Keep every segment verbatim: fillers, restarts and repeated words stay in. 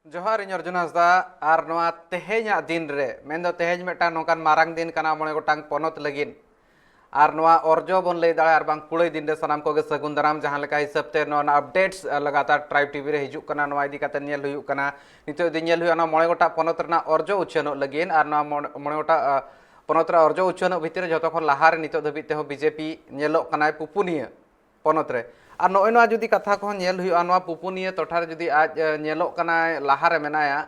ᱡᱚᱦᱟᱨ, ᱤᱧ ᱚᱨᱡᱩᱱ ᱦᱟᱸᱥᱫᱟ᱾ ᱟᱨ ᱱᱚᱣᱟ ᱛᱮᱦᱮᱧᱟᱜ ᱫᱤᱱ ᱨᱮ, ᱢᱮᱱᱫᱚ ᱛᱮᱦᱮᱧ ᱢᱤᱫᱴᱟᱝ ᱱᱚᱝᱠᱟᱱ ᱢᱟᱨᱟᱝ ᱫᱤᱱ ᱠᱟᱱᱟ ᱢᱚᱬᱮ ᱜᱚᱴᱟᱝ ᱯᱚᱱᱚᱛ ᱞᱟᱹᱜᱤᱫ᱾ ᱟᱨ ᱱᱚᱣᱟ ᱚᱨᱡᱚ ᱵᱚᱱ ᱞᱟᱹᱭ ᱫᱟᱲᱮᱭᱟᱜᱼᱟ, ᱟᱨ ᱵᱟᱝ ᱠᱩᱲᱟᱹᱭ ᱫᱤᱱ ᱨᱮ ᱥᱟᱱᱟᱢ ᱠᱚᱜᱮ ᱥᱟᱹᱜᱩᱱ ᱫᱟᱨᱟᱢ᱾ ᱡᱟᱦᱟᱸ ᱞᱮᱠᱟ ᱦᱤᱥᱟᱹᱵ ᱛᱮ ᱱᱚᱣᱟ ᱨᱮᱱᱟᱜ updates ᱞᱟᱜᱟᱛᱟᱨ Tribe TV ᱨᱮ ᱦᱤᱡᱩᱜ ᱠᱟᱱᱟ, ᱱᱚᱣᱟ ᱤᱫᱤ ᱠᱟᱛᱮ ᱧᱮᱞ ᱦᱩᱭᱩᱜ ᱠᱟᱱᱟ᱾ ᱱᱤᱛᱚᱜ ᱡᱩᱫᱤ ᱧᱮᱞ ᱦᱩᱭᱩᱜᱼᱟ, ᱱᱚᱣᱟ ᱢᱚᱬᱮ ᱜᱚᱴᱟᱝ ᱯᱚᱱᱚᱛ ᱨᱮᱱᱟᱜ ᱚᱨᱡᱚ ᱩᱪᱷᱟᱹᱱᱚᱜ ᱞᱟᱹᱜᱤᱫ ᱟᱨ ᱱᱚᱣᱟ ᱢᱚᱬᱮ, ᱢᱚᱬᱮ ᱜᱚᱴᱟᱝ, ᱟ, ᱯᱚᱱᱚᱛ ᱨᱮ ᱚᱨᱡᱚ ᱩᱪᱷᱟᱹᱱᱚᱜ ᱵᱷᱤᱛᱤᱨ ᱨᱮ ᱡᱷᱚᱛᱚ ᱠᱷᱚᱱ ᱞᱟᱦᱟ ᱨᱮ ᱱᱤᱛᱚᱜ ᱫᱷᱟᱹᱵᱤᱡ ᱛᱮᱦᱚᱸ BJP ᱧᱮᱞᱚᱜ ᱠᱟᱱᱟᱭ ᱯᱩᱯᱩᱱᱤᱭᱟᱹ ᱯᱚᱱᱚᱛ ᱨᱮ᱾ ᱟᱨ ᱱᱚᱜᱼᱚᱭ ᱱᱚᱣᱟ ᱡᱩᱫᱤ ᱠᱟᱛᱷᱟ ᱠᱚᱦᱚᱸ ᱧᱮᱞ ᱦᱩᱭᱩᱜᱼᱟ, ᱱᱚᱣᱟ ᱯᱩᱯᱩᱱᱤᱭᱟᱹ ᱴᱚᱴᱷᱟ ᱨᱮ ᱡᱩᱫᱤ ᱟᱡ, ᱮ, ᱧᱮᱞᱚᱜ ᱠᱟᱱᱟᱭ, ᱞᱟᱦᱟ ᱨᱮ ᱢᱮᱱᱟᱭᱟ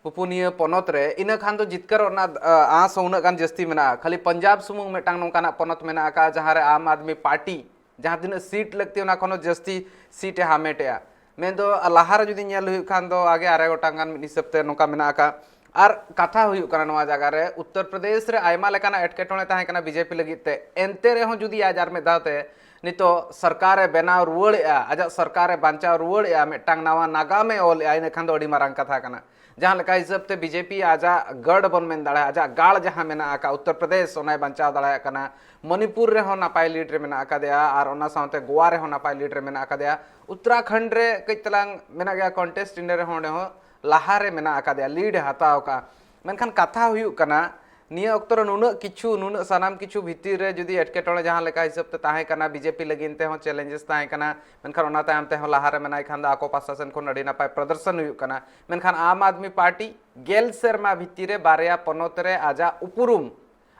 ᱯᱩᱯᱩᱱᱤᱭᱟᱹ ᱯᱚᱱᱚᱛ ᱨᱮ, ᱤᱱᱟᱹ ᱠᱷᱟᱱ ᱫᱚ ᱡᱤᱛᱠᱟᱹᱨᱚᱜ ᱨᱮᱱᱟᱜ, ᱮ, ᱟᱸᱥ ᱦᱚᱸ ᱩᱱᱟᱹᱜ ᱜᱟᱱ ᱡᱟᱹᱥᱛᱤ ᱢᱮᱱᱟᱜᱼᱟ᱾ ᱠᱷᱟᱹᱞᱤ ᱯᱚᱧᱡᱟᱵᱽ ᱥᱩᱢᱩᱝ ᱢᱤᱫᱴᱟᱝ ᱱᱚᱝᱠᱟᱱᱟᱜ ᱯᱚᱱᱚᱛ ᱢᱮᱱᱟᱜ ᱟᱠᱟᱫᱼᱟ, ᱡᱟᱦᱟᱸ ᱨᱮ ᱟᱢ ᱟᱫᱢᱤ ᱯᱟᱨᱴᱤ ᱡᱟᱦᱟᱸ ᱛᱤᱱᱟᱹᱜ ᱥᱤᱴ ᱞᱟᱹᱠᱛᱤ, ᱚᱱᱟ ᱠᱷᱚᱱ ᱦᱚᱸ ᱡᱟᱹᱥᱛᱤ ᱥᱤᱴ ᱮ ᱦᱟᱢᱮᱴᱮᱜᱼᱟ᱾ ᱢᱮᱱᱫᱚ ᱞᱟᱦᱟ ᱨᱮ ᱡᱩᱫᱤ ᱧᱮᱞ ᱦᱩᱭᱩᱜ ᱠᱷᱟᱱ ᱫᱚ ᱟᱜᱮ ᱟᱨᱮ ᱜᱚᱴᱟᱝ ᱜᱟᱱ ᱢᱤᱫ ᱦᱤᱥᱟᱹᱵ ᱛᱮ ᱱᱚᱝᱠᱟ ᱢᱮᱱᱟᱜ ᱟᱠᱟᱫ᱾ ᱟᱨ ᱠᱟᱛᱷᱟ ᱦᱩᱭᱩᱜ ᱠᱟᱱᱟ ᱱᱚᱣᱟ ᱡᱟᱭᱜᱟ ᱨᱮ, ᱩᱛᱛᱚᱨ ᱯᱨᱚᱫᱮᱥ ᱨᱮ ᱟᱭᱢᱟ ᱞᱮᱠᱟᱱᱟᱜ ᱮᱴᱠᱮᱴᱚᱬᱮ ᱛᱟᱦᱮᱸ ᱠᱟᱱᱟ BJP ᱞᱟᱹᱜᱤᱫ ᱛᱮ, ᱮᱱᱛᱮ ᱨᱮᱦᱚᱸ ᱡᱩᱫᱤ ᱟᱡ ᱟᱨ ᱢᱤᱫ ᱫᱷᱟᱣ ᱛᱮ ᱱᱤᱛᱚᱜ ᱥᱚᱨᱠᱟᱨᱮ ᱵᱮᱱᱟᱣ ᱨᱩᱣᱟᱹᱲᱮᱜᱼᱟ, ᱟᱡᱟᱜ ᱥᱚᱨᱠᱟᱨᱮ ᱵᱟᱧᱪᱟᱣ ᱨᱩᱣᱟᱹᱲᱮᱜᱼᱟ, ᱢᱤᱫᱴᱟᱝ ᱱᱟᱣᱟ ᱱᱟᱜᱟᱢᱮ ᱚᱞᱮᱜᱼᱟ, ᱤᱱᱟᱹ ᱠᱷᱟᱱ ᱫᱚ ᱟᱹᱰᱤ ᱢᱟᱨᱟᱝ ᱠᱟᱛᱷᱟ ᱠᱟᱱᱟ᱾ ᱡᱟᱦᱟᱸ ᱞᱮᱠᱟ ᱦᱤᱥᱟᱹᱵ ᱛᱮ BJP ᱟᱡᱟᱜ ᱜᱟᱲ ᱵᱚᱱ ᱢᱮᱱ ᱫᱟᱲᱮᱭᱟᱜᱼᱟ, ᱟᱡᱟᱜ ᱜᱟᱲ ᱡᱟᱦᱟᱸ ᱢᱮᱱᱟᱜ ᱟᱠᱟᱫ ᱩᱛᱛᱚᱨ ᱯᱨᱚᱫᱮᱥ, ᱚᱱᱟᱭ ᱵᱟᱧᱪᱟᱣ ᱫᱟᱲᱮᱭᱟᱜ ᱠᱟᱱᱟ᱾ ᱢᱚᱱᱤᱯᱩᱨ ᱨᱮᱦᱚᱸ ᱱᱟᱯᱟᱭ ᱞᱤᱰ ᱨᱮ ᱢᱮᱱᱟᱜ ᱟᱠᱟᱫᱮᱭᱟ, ᱟᱨ ᱚᱱᱟ ᱥᱟᱶᱛᱮ ᱜᱳᱣᱟ ᱨᱮᱦᱚᱸ ᱱᱟᱯᱟᱭ ᱞᱤᱰ ᱨᱮ ᱢᱮᱱᱟᱜ ᱟᱠᱟᱫᱮᱭᱟ᱾ ᱩᱛᱛᱚᱨᱟᱠᱷᱚᱸᱰ ᱨᱮ ᱠᱟᱹᱡ ᱛᱟᱞᱟᱝ ᱢᱮᱱᱟᱜ ᱜᱮᱭᱟ ᱠᱚᱱᱴᱮᱥᱴ, ᱤᱱᱟᱹ ᱨᱮᱦᱚᱸ ᱚᱸᱰᱮ ᱦᱚᱸ ᱞᱟᱦᱟ ᱨᱮ ᱢᱮᱱᱟᱜ ᱟᱠᱟᱫᱮᱭᱟ, ᱞᱤᱰ ᱮ ᱦᱟᱛᱟᱣ ᱟᱠᱟᱫᱼᱟ᱾ ᱢᱮᱱᱠᱷᱟᱱ ᱠᱟᱛᱷᱟ ᱦᱩᱭᱩᱜ ᱠᱟᱱᱟ, ᱱᱤᱭᱟᱹ ᱚᱠᱛᱚ ᱨᱮ ᱱᱩᱱᱟᱹᱜ ᱠᱤᱪᱷᱩ, ᱱᱩᱱᱟᱹᱜ ᱥᱟᱱᱟᱢ ᱠᱤᱪᱷᱩ ᱵᱷᱤᱛᱤᱨ ᱨᱮ ᱡᱩᱫᱤ ᱮᱴᱠᱮᱴᱚᱬᱮ ᱡᱟᱦᱟᱸ ᱞᱮᱠᱟ ᱦᱤᱥᱟᱹᱵ ᱛᱮ ᱛᱟᱦᱮᱸ ᱠᱟᱱᱟ, BJP ᱞᱟᱹᱜᱤᱫ ᱛᱮᱦᱚᱸ ᱪᱮᱞᱮᱧᱡᱮᱥ ᱛᱟᱦᱮᱸ ᱠᱟᱱᱟ, ᱢᱮᱱᱠᱷᱟᱱ ᱚᱱᱟ ᱛᱟᱭᱚᱢ ᱛᱮᱦᱚᱸ ᱞᱟᱦᱟ ᱨᱮ ᱢᱮᱱᱟᱭ ᱠᱷᱟᱱ ᱫᱚ ᱟᱠᱚ ᱯᱟᱥᱴᱟ ᱥᱮᱱ ᱠᱷᱚᱱ ᱟᱹᱰᱤ ᱱᱟᱯᱟᱭ ᱯᱨᱚᱫᱚᱨᱥᱚᱱ ᱦᱩᱭᱩᱜ ᱠᱟᱱᱟ᱾ ᱢᱮᱱᱠᱷᱟᱱ ᱟᱢ ᱟᱫᱢᱤ ᱯᱟᱨᱴᱤ ᱜᱮᱞ ᱥᱮᱨᱢᱟ ᱵᱷᱤᱛᱤᱨ ᱨᱮ ᱵᱟᱨᱭᱟ ᱯᱚᱱᱚᱛ ᱨᱮ ᱟᱡᱟᱜ ᱩᱯᱨᱩᱢ,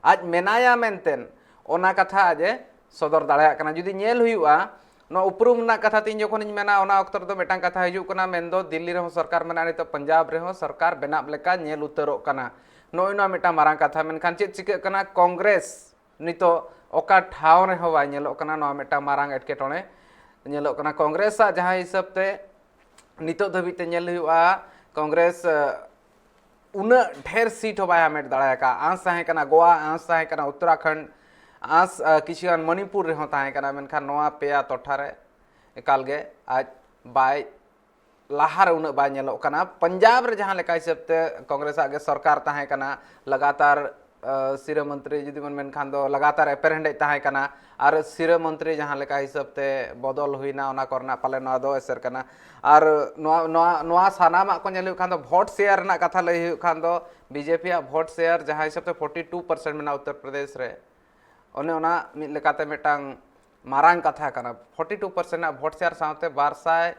ᱟᱡ ᱢᱮᱱᱟᱭᱟ ᱢᱮᱱᱛᱮ, ᱚᱱᱟ ᱠᱟᱛᱷᱟ ᱟᱡ ᱮ ᱥᱚᱫᱚᱨ ᱫᱟᱲᱮᱭᱟᱜ ᱠᱟᱱᱟ᱾ ᱡᱩᱫᱤ ᱧᱮᱞ ᱦᱩᱭᱩᱜᱼᱟ, ᱱᱚᱣᱟ ᱩᱯᱨᱩᱢ ᱨᱮᱱᱟᱜ ᱠᱟᱛᱷᱟ ᱛᱮ ᱤᱧ ᱡᱚᱠᱷᱚᱱᱤᱧ ᱢᱮᱱᱟ, ᱚᱱᱟ ᱚᱠᱛᱚ ᱨᱮᱫᱚ ᱢᱤᱫᱴᱟᱝ ᱠᱟᱛᱷᱟ ᱦᱤᱡᱩᱜ ᱠᱟᱱᱟ, ᱢᱮᱱᱫᱚ ᱫᱤᱞᱞᱤ ᱨᱮᱦᱚᱸ ᱥᱚᱨᱠᱟᱨ ᱢᱮᱱᱟᱜᱼᱟ, ᱱᱤᱛᱚᱜ ᱯᱚᱧᱡᱟᱵᱽ ᱨᱮᱦᱚᱸ ᱥᱚᱨᱠᱟᱨ ᱵᱮᱱᱟᱣ ᱞᱮᱠᱟ ᱧᱮᱞ ᱩᱛᱟᱹᱨᱚᱜ ᱠᱟᱱᱟ᱾ ᱱᱚᱜᱼᱚᱭ ᱱᱚᱣᱟ ᱢᱤᱫᱴᱟᱝ ᱢᱟᱨᱟᱝ ᱠᱟᱛᱷᱟ᱾ ᱢᱮᱱᱠᱷᱟᱱ ᱪᱮᱫ ᱪᱤᱠᱟᱹᱜ ᱠᱟᱱᱟ, ᱠᱚᱝᱜᱨᱮᱥ ᱱᱤᱛᱚᱜ ᱚᱠᱟ ᱴᱷᱟᱶ ᱨᱮᱦᱚᱸ ᱵᱟᱭ ᱧᱮᱞᱚᱜ ᱠᱟᱱᱟ, ᱱᱚᱣᱟ ᱢᱤᱫᱴᱟᱝ ᱢᱟᱨᱟᱝ ᱮᱴᱠᱮᱴᱚᱬᱮ ᱧᱮᱞᱚᱜ ᱠᱟᱱᱟ᱾ ᱠᱚᱝᱜᱨᱮᱥᱟᱜ ᱡᱟᱦᱟᱸ ᱦᱤᱥᱟᱹᱵ ᱛᱮ ᱱᱤᱛᱚᱜ ᱫᱷᱟᱹᱵᱤᱡ ᱛᱮ ᱧᱮᱞ ᱦᱩᱭᱩᱜᱼᱟ, ᱠᱚᱝᱜᱨᱮᱥ, ᱮ, ᱩᱱᱟᱹᱜ ᱰᱷᱮᱨ ᱥᱤᱴ ᱦᱚᱸ ᱵᱟᱭ ᱦᱟᱢᱮᱴ ᱫᱟᱲᱮ ᱟᱠᱟᱫᱼᱟ᱾ ᱟᱸᱥ ᱛᱟᱦᱮᱸ ᱠᱟᱱᱟ ᱜᱳᱣᱟ, ᱟᱸᱥ ᱛᱟᱦᱮᱸ ᱠᱟᱱᱟ ᱩᱛᱛᱚᱨᱟᱠᱷᱚᱸᱰ, ᱟᱸᱥ, ᱮ, ᱠᱤᱪᱷᱩ ᱜᱟᱱ ᱢᱚᱱᱤᱯᱩᱨ ᱨᱮᱦᱚᱸ ᱛᱟᱦᱮᱸ ᱠᱟᱱᱟ, ᱢᱮᱱᱠᱷᱟᱱ ᱱᱚᱣᱟ ᱯᱮᱭᱟ ᱴᱚᱴᱷᱟ ᱨᱮ ᱮᱠᱟᱞ ᱜᱮ ᱟᱡ ᱵᱟᱭ, ᱞᱟᱦᱟ ᱨᱮ ᱩᱱᱟᱹᱜ ᱵᱟᱭ ᱧᱮᱞᱚᱜ ᱠᱟᱱᱟ᱾ ᱯᱚᱧᱡᱟᱵᱽ ᱨᱮ ᱡᱟᱦᱟᱸ ᱞᱮᱠᱟ ᱦᱤᱥᱟᱹᱵ ᱛᱮ ᱠᱚᱝᱜᱨᱮᱥᱟᱜ ᱜᱮ ᱥᱚᱨᱠᱟᱨ ᱛᱟᱦᱮᱸ ᱠᱟᱱᱟ, ᱞᱟᱜᱟᱛᱟᱨ ᱥᱤᱨᱟᱹ ᱢᱚᱱᱛᱨᱤ ᱡᱩᱫᱤ ᱵᱚᱱ ᱢᱮᱱᱠᱷᱟᱱ ᱫᱚ ᱞᱟᱜᱟᱛᱟᱨ ᱮᱯᱮᱨᱦᱮᱸᱰᱮᱡ ᱛᱟᱦᱮᱸ ᱠᱟᱱᱟ᱾ ᱟᱨ ᱥᱤᱨᱟᱹ ᱢᱚᱱᱛᱨᱤ ᱡᱟᱦᱟᱸ ᱞᱮᱠᱟ ᱦᱤᱥᱟᱹᱵ ᱛᱮ ᱵᱚᱫᱚᱞ ᱦᱩᱭᱱᱟ, ᱚᱱᱟ ᱠᱚᱨᱮᱱᱟᱜ ᱯᱟᱞᱮ ᱱᱚᱣᱟ ᱫᱚ ᱮᱥᱮᱨ ᱠᱟᱱᱟ᱾ ᱟᱨ ᱱᱚᱣᱟ ᱱᱚᱣᱟ ᱱᱚᱣᱟ ᱥᱟᱱᱟᱢᱟᱜ ᱠᱚ ᱧᱮᱞ ᱦᱩᱭᱩᱜ ᱠᱷᱟᱱ ᱫᱚ, ᱵᱷᱳᱴ ᱥᱮᱭᱟᱨ ᱨᱮᱱᱟᱜ ᱠᱟᱛᱷᱟ ᱞᱟᱹᱭ ᱦᱩᱭᱩᱜ ᱠᱷᱟᱱ ᱫᱚ, ᱵᱤᱡᱮᱯᱤ ᱟᱜ ᱵᱷᱳᱴ ᱥᱮᱭᱟᱨ ᱡᱟᱦᱟᱸ ᱦᱤᱥᱟᱹᱵ ᱛᱮ ᱯᱷᱳᱨᱴᱤ ᱴᱩ ᱯᱟᱨᱥᱮᱱᱴ ᱢᱮᱱᱟᱜᱼᱟ ᱩᱛᱛᱚᱨ ᱯᱨᱚᱫᱮᱥ ᱨᱮ, ᱚᱱᱮ ᱚᱱᱟ ᱢᱤᱫ ᱞᱮᱠᱟᱛᱮ ᱢᱤᱫᱴᱟᱝ ᱢᱟᱨᱟᱝ ᱠᱟᱛᱷᱟ ᱠᱟᱱᱟ᱾ ᱯᱷᱳᱨᱴᱤ ᱴᱩ ᱯᱟᱨᱥᱮᱱᱴ ᱨᱮᱱᱟᱜ ᱵᱷᱳᱴ ᱥᱮᱭᱟᱨ ᱥᱟᱶᱛᱮ ᱵᱟᱨ ᱥᱟᱭ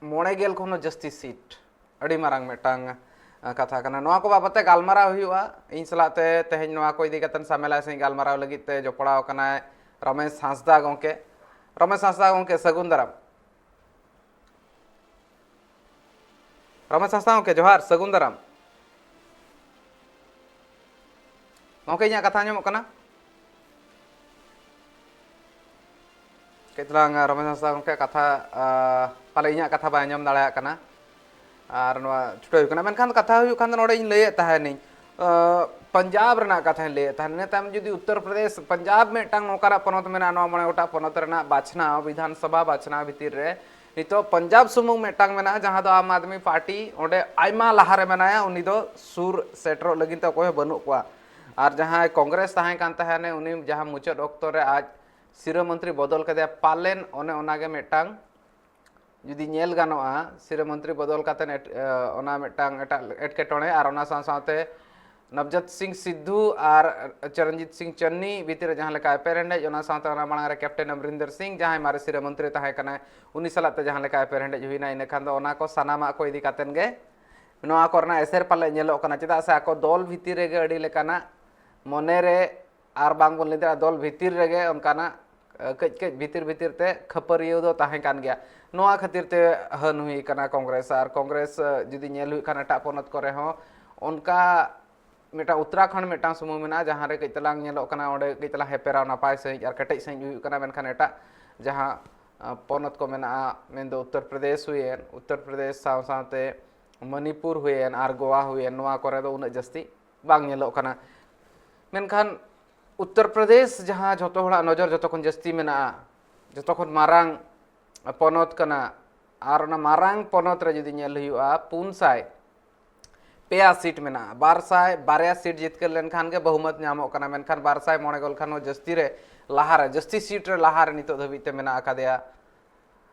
ᱢᱚᱬᱮ ᱜᱮᱞ ᱠᱷᱚᱱ ᱦᱚᱸ ᱡᱟᱹᱥᱛᱤ ᱥᱤᱴ, ᱟᱹᱰᱤ ᱢᱟᱨᱟᱝ ᱢᱤᱫᱴᱟᱝ ᱠᱟᱛᱷᱟ ᱠᱟᱱᱟ᱾ ᱱᱚᱣᱟ ᱠᱚ ᱵᱟᱵᱚᱛ ᱛᱮ ᱜᱟᱞᱢᱟᱨᱟᱣ ᱦᱩᱭᱩᱜᱼᱟ᱾ ᱤᱧ ᱥᱟᱞᱟᱜ ᱛᱮ ᱛᱮᱦᱮᱧ ᱱᱚᱣᱟ ᱠᱚ ᱤᱫᱤ ᱠᱟᱛᱮ ᱥᱟᱢᱮᱞᱟᱭ ᱥᱟᱺᱦᱤᱡ ᱜᱟᱞᱢᱟᱨᱟᱣ ᱞᱟᱹᱜᱤᱫ ᱛᱮ ᱡᱚᱯᱲᱟᱣ ᱟᱠᱟᱱᱟᱭ ᱨᱚᱢᱮᱥ ᱦᱟᱸᱥᱫᱟ ᱜᱚᱢᱠᱮ᱾ ᱨᱚᱢᱮᱥ ᱦᱟᱸᱥᱫᱟ ᱜᱚᱢᱠᱮ, ᱥᱟᱹᱜᱩᱱ ᱫᱟᱨᱟᱢ᱾ ᱨᱚᱢᱮᱥ ᱦᱟᱸᱥᱫᱟ ᱜᱚᱢᱠᱮ, ᱡᱚᱦᱟᱨ, ᱥᱟᱹᱜᱩᱱ ᱫᱟᱨᱟᱢ᱾ ᱜᱚᱢᱠᱮ, ᱤᱧᱟᱹᱜ ᱠᱟᱛᱷᱟ ᱟᱸᱡᱚᱢᱚᱜ ᱠᱟᱱᱟ? ᱠᱟᱹᱡ ᱛᱟᱞᱟᱝ, ᱨᱚᱢᱮᱥ ᱦᱟᱸᱥᱫᱟ ᱜᱚᱢᱠᱮ, ᱠᱟᱛᱷᱟ, ᱟ, ᱯᱟᱞᱮ ᱤᱧᱟᱹᱜ ᱠᱟᱛᱷᱟ ᱵᱟᱭ ᱟᱸᱡᱚᱢ ᱫᱟᱲᱮᱭᱟᱜ ᱠᱟᱱᱟ᱾ ᱟᱨ ᱱᱚᱣᱟ ᱪᱷᱩᱴᱟᱹᱣ ᱦᱩᱭᱩᱜ ᱠᱟᱱᱟ᱾ ᱢᱮᱱᱠᱷᱟᱱ ᱠᱟᱛᱷᱟ ᱦᱩᱭᱩᱜ ᱠᱷᱟᱱ ᱫᱚ, ᱱᱚᱰᱮ ᱤᱧ ᱞᱟᱹᱭᱮᱫ ᱛᱟᱦᱮᱱᱤᱧ, ᱟ, ᱯᱟᱧᱡᱟᱵᱽ ᱨᱮᱱᱟᱜ ᱠᱟᱛᱷᱟᱧ ᱞᱟᱹᱭᱮᱫ ᱛᱟᱦᱮᱱ᱾ ᱤᱱᱟᱹ ᱛᱟᱭᱚᱢ ᱡᱩᱫᱤ ᱩᱛᱛᱚᱨ ᱯᱨᱚᱫᱮᱥ, ᱯᱟᱧᱡᱟᱵᱽ ᱢᱤᱫᱴᱟᱝ ᱱᱚᱝᱠᱟᱱᱟᱜ ᱯᱚᱱᱚᱛ ᱢᱮᱱᱟᱜᱼᱟ, ᱱᱚᱣᱟ ᱢᱚᱬᱮ ᱜᱚᱴᱟᱝ ᱯᱚᱱᱚᱛ ᱨᱮᱱᱟᱜ ᱵᱟᱪᱷᱱᱟᱣ, ᱵᱤᱫᱷᱟᱱ ᱥᱚᱵᱷᱟ ᱵᱟᱪᱷᱱᱟᱣ ᱵᱷᱤᱛᱤᱨ ᱨᱮ ᱱᱤᱛᱚᱜ ᱯᱟᱧᱡᱟᱵᱽ ᱥᱩᱢᱩᱝ ᱢᱤᱫᱴᱟᱝ ᱢᱮᱱᱟᱜᱼᱟ, ᱡᱟᱦᱟᱸ ᱫᱚ ᱟᱢ ᱟᱫᱢᱤ ᱯᱟᱨᱴᱤ ᱚᱸᱰᱮ ᱟᱭᱢᱟ ᱞᱟᱦᱟ ᱨᱮ ᱢᱮᱱᱟᱭᱟ, ᱩᱱᱤ ᱫᱚ ᱥᱩᱨ ᱥᱮᱴᱮᱨᱚᱜ ᱞᱟᱹᱜᱤᱫ ᱛᱮ ᱚᱠᱚᱭ ᱦᱚᱸ ᱵᱟᱹᱱᱩᱜ ᱠᱚᱣᱟ᱾ ᱟᱨ ᱡᱟᱦᱟᱸᱭ ᱠᱚᱝᱜᱨᱮᱥ ᱛᱟᱦᱮᱸ ᱠᱟᱱ ᱛᱟᱦᱮᱱᱮ, ᱩᱱᱤ ᱡᱟᱦᱟᱸ ᱢᱩᱪᱟᱹᱫ ᱚᱠᱛᱚ ᱨᱮ ᱟᱡ ᱥᱤᱨᱟᱹ ᱢᱚᱱᱛᱨᱤ ᱵᱚᱫᱚᱞ ᱠᱮᱫᱮᱭᱟ, ᱯᱟᱞᱮᱱ ᱚᱱᱮ ᱚᱱᱟᱜᱮ ᱢᱤᱫᱴᱟᱝ ᱡᱩᱫᱤ ᱧᱮᱞ ᱜᱟᱱᱚᱜᱼᱟ, ᱥᱤᱨᱟᱹ ᱢᱚᱱᱛᱨᱤ ᱵᱚᱫᱚᱞ ᱠᱟᱛᱮᱫ ᱮᱴ-, ᱮ, ᱚᱱᱟ ᱢᱤᱫᱴᱟᱝ ᱮᱴᱟᱜ ᱮᱴᱠᱮᱴᱚᱬᱮ, ᱟᱨ ᱚᱱᱟ ᱥᱟᱶ ᱥᱟᱶᱛᱮ ᱱᱚᱵᱡᱳᱛ ᱥᱤᱝ ᱥᱤᱫᱷᱩ ᱟᱨ ᱪᱚᱨᱚᱱᱡᱤᱛ ᱥᱤᱝ ᱪᱟᱱᱱᱤ ᱵᱷᱤᱛᱤᱨ ᱨᱮ ᱡᱟᱦᱟᱸ ᱞᱮᱠᱟ ᱮᱯᱮᱨᱦᱮᱸᱰᱮᱡ, ᱚᱱᱟ ᱥᱟᱶᱛᱮ ᱚᱱᱟ ᱢᱟᱲᱟᱝ ᱨᱮ ᱠᱮᱯᱴᱮᱱ ᱚᱢᱨᱤᱱᱫᱚᱨ ᱥᱤᱝ, ᱡᱟᱦᱟᱸᱭ ᱢᱟᱨᱮ ᱥᱤᱨᱟᱹ ᱢᱚᱱᱛᱨᱤ ᱛᱟᱦᱮᱸ ᱠᱟᱱᱟᱭ, ᱩᱱᱤ ᱥᱟᱞᱟᱜ ᱛᱮ ᱡᱟᱦᱟᱸ ᱞᱮᱠᱟ ᱮᱯᱮᱨᱦᱮᱸᱰᱮᱡ ᱦᱩᱭᱱᱟ, ᱤᱱᱟᱹ ᱠᱷᱟᱱ ᱫᱚ ᱚᱱᱟ ᱠᱚ ᱥᱟᱱᱟᱢᱟᱜ ᱠᱚ ᱤᱫᱤ ᱠᱟᱛᱮᱫ ᱜᱮ ᱱᱚᱣᱟ ᱠᱚᱨᱮᱱᱟᱜ ᱮᱥᱮᱨ ᱯᱟᱞᱮ ᱧᱮᱞᱚᱜ ᱠᱟᱱᱟ᱾ ᱪᱮᱫᱟᱜ ᱥᱮ ᱟᱠᱚ ᱫᱚᱞ ᱵᱷᱤᱛᱤᱨ ᱨᱮᱜᱮ ᱟᱹᱰᱤ ᱞᱮᱠᱟᱱᱟᱜ ᱢᱚᱱᱮ ᱨᱮ, ᱟᱨ ᱵᱟᱝ ᱵᱚᱱ ᱞᱟᱹᱭ ᱫᱟᱲᱮᱭᱟᱜᱼᱟ, ᱫᱚᱞ ᱵᱷᱤᱛᱤᱨ ᱨᱮᱜᱮ ᱚᱱᱠᱟᱱᱟᱜ, ᱮ, ᱠᱟᱹᱡ ᱠᱟᱹᱡ ᱵᱷᱤᱛᱤᱨ ᱵᱷᱤᱛᱤᱨ ᱛᱮ ᱠᱷᱟᱹᱯᱟᱹᱨᱤᱭᱟᱹᱣ ᱫᱚ ᱛᱟᱦᱮᱸ ᱠᱟᱱ ᱜᱮᱭᱟ᱾ ᱱᱚᱣᱟ ᱠᱷᱟᱹᱛᱤᱨ ᱛᱮ ᱦᱟᱹᱱ ᱦᱩᱭ ᱠᱟᱱᱟ ᱠᱚᱝᱜᱨᱮᱥ᱾ ᱟᱨ ᱠᱚᱝᱜᱨᱮᱥ, ᱮ, ᱡᱩᱫᱤ ᱧᱮᱞ ᱦᱩᱭᱩᱜ ᱠᱷᱟᱱ, ᱮᱴᱟᱜ ᱯᱚᱱᱚᱛ ᱠᱚᱨᱮ ᱦᱚᱸ ᱚᱱᱠᱟ ᱢᱤᱫᱴᱟᱝ ᱩᱛᱛᱚᱨᱟᱠᱷᱚᱸᱰ ᱢᱤᱫᱴᱟᱝ ᱥᱩᱢᱩᱝ ᱢᱮᱱᱟᱜᱼᱟ, ᱡᱟᱦᱟᱸ ᱨᱮ ᱠᱟᱹᱡ ᱛᱟᱞᱟᱝ ᱧᱮᱞᱚᱜ ᱠᱟᱱᱟ, ᱚᱸᱰᱮ ᱠᱟᱹᱡ ᱛᱟᱞᱟᱝ ᱦᱮᱯᱮᱨᱟᱣ ᱱᱟᱯᱟᱭ ᱥᱟᱺᱦᱤᱡ ᱟᱨ ᱠᱮᱴᱮᱡ ᱥᱟᱺᱦᱤᱡ ᱦᱩᱭᱩᱜ ᱠᱟᱱᱟ᱾ ᱢᱮᱱᱠᱷᱟᱱ ᱮᱴᱟᱜ ᱡᱟᱦᱟᱸ, ᱟ, ᱯᱚᱱᱚᱛ ᱠᱚ ᱢᱮᱱᱟᱜᱼᱟ, ᱢᱮᱱᱫᱚ ᱩᱛᱛᱚᱨ ᱯᱨᱚᱫᱮᱥ ᱦᱩᱭᱮᱱ, ᱩᱛᱛᱚᱨ ᱯᱨᱚᱫᱮᱥ ᱥᱟᱶ ᱥᱟᱶᱛᱮ ᱢᱚᱱᱤᱯᱩᱨ ᱦᱩᱭᱮᱱ ᱟᱨ ᱜᱳᱣᱟ ᱦᱩᱭᱮᱱ, ᱱᱚᱣᱟ ᱠᱚᱨᱮ ᱫᱚ ᱩᱱᱟᱹᱜ ᱡᱟᱹᱥᱛᱤ ᱵᱟᱝ ᱧᱮᱞᱚᱜ ᱠᱟᱱᱟ᱾ ᱢᱮᱱᱠᱷᱟᱱ ᱩᱛᱛᱚᱨ ᱯᱨᱚᱫᱮᱥ, ᱡᱟᱦᱟᱸ ᱡᱷᱚᱛᱚ ᱦᱚᱲᱟᱜ ᱱᱚᱡᱚᱨ ᱡᱷᱚᱛᱚ ᱠᱷᱚᱱ ᱡᱟᱹᱥᱛᱤ ᱢᱮᱱᱟᱜᱼᱟ, ᱡᱷᱚᱛᱚ ᱠᱷᱚᱱ ᱢᱟᱨᱟᱝ ᱯᱚᱱᱚᱛ ᱠᱟᱱᱟ, ᱟᱨ ᱚᱱᱟ ᱢᱟᱨᱟᱝ ᱯᱚᱱᱚᱛ ᱨᱮ ᱡᱩᱫᱤ ᱧᱮᱞ ᱦᱩᱭᱩᱜᱼᱟ, ᱯᱩᱱ ᱥᱟᱭ ᱯᱮᱭᱟ ᱥᱤᱴ ᱢᱮᱱᱟᱜᱼᱟ᱾ ᱵᱟᱨ ᱥᱟᱭ ᱵᱟᱨᱭᱟ ᱥᱤᱴ ᱡᱤᱛᱠᱟᱹᱨ ᱞᱮᱱᱠᱷᱟᱱ ᱜᱮ ᱵᱚᱦᱩᱢᱚᱛ ᱧᱟᱢᱚᱜ ᱠᱟᱱᱟ, ᱢᱮᱱᱠᱷᱟᱱ ᱵᱟᱨ ᱥᱟᱭ ᱢᱚᱬᱮ ᱜᱮᱞ ᱠᱷᱚᱱ ᱦᱚᱸ ᱡᱟᱹᱥᱛᱤ ᱨᱮ ᱞᱟᱦᱟᱨᱮ, ᱡᱟᱹᱥᱛᱤ ᱥᱤᱴ ᱨᱮ ᱞᱟᱦᱟᱨᱮ ᱱᱤᱛᱚᱜ ᱫᱷᱟᱹᱵᱤᱡ ᱛᱮ ᱢᱮᱱᱟᱜ ᱟᱠᱟᱫᱮᱭᱟ᱾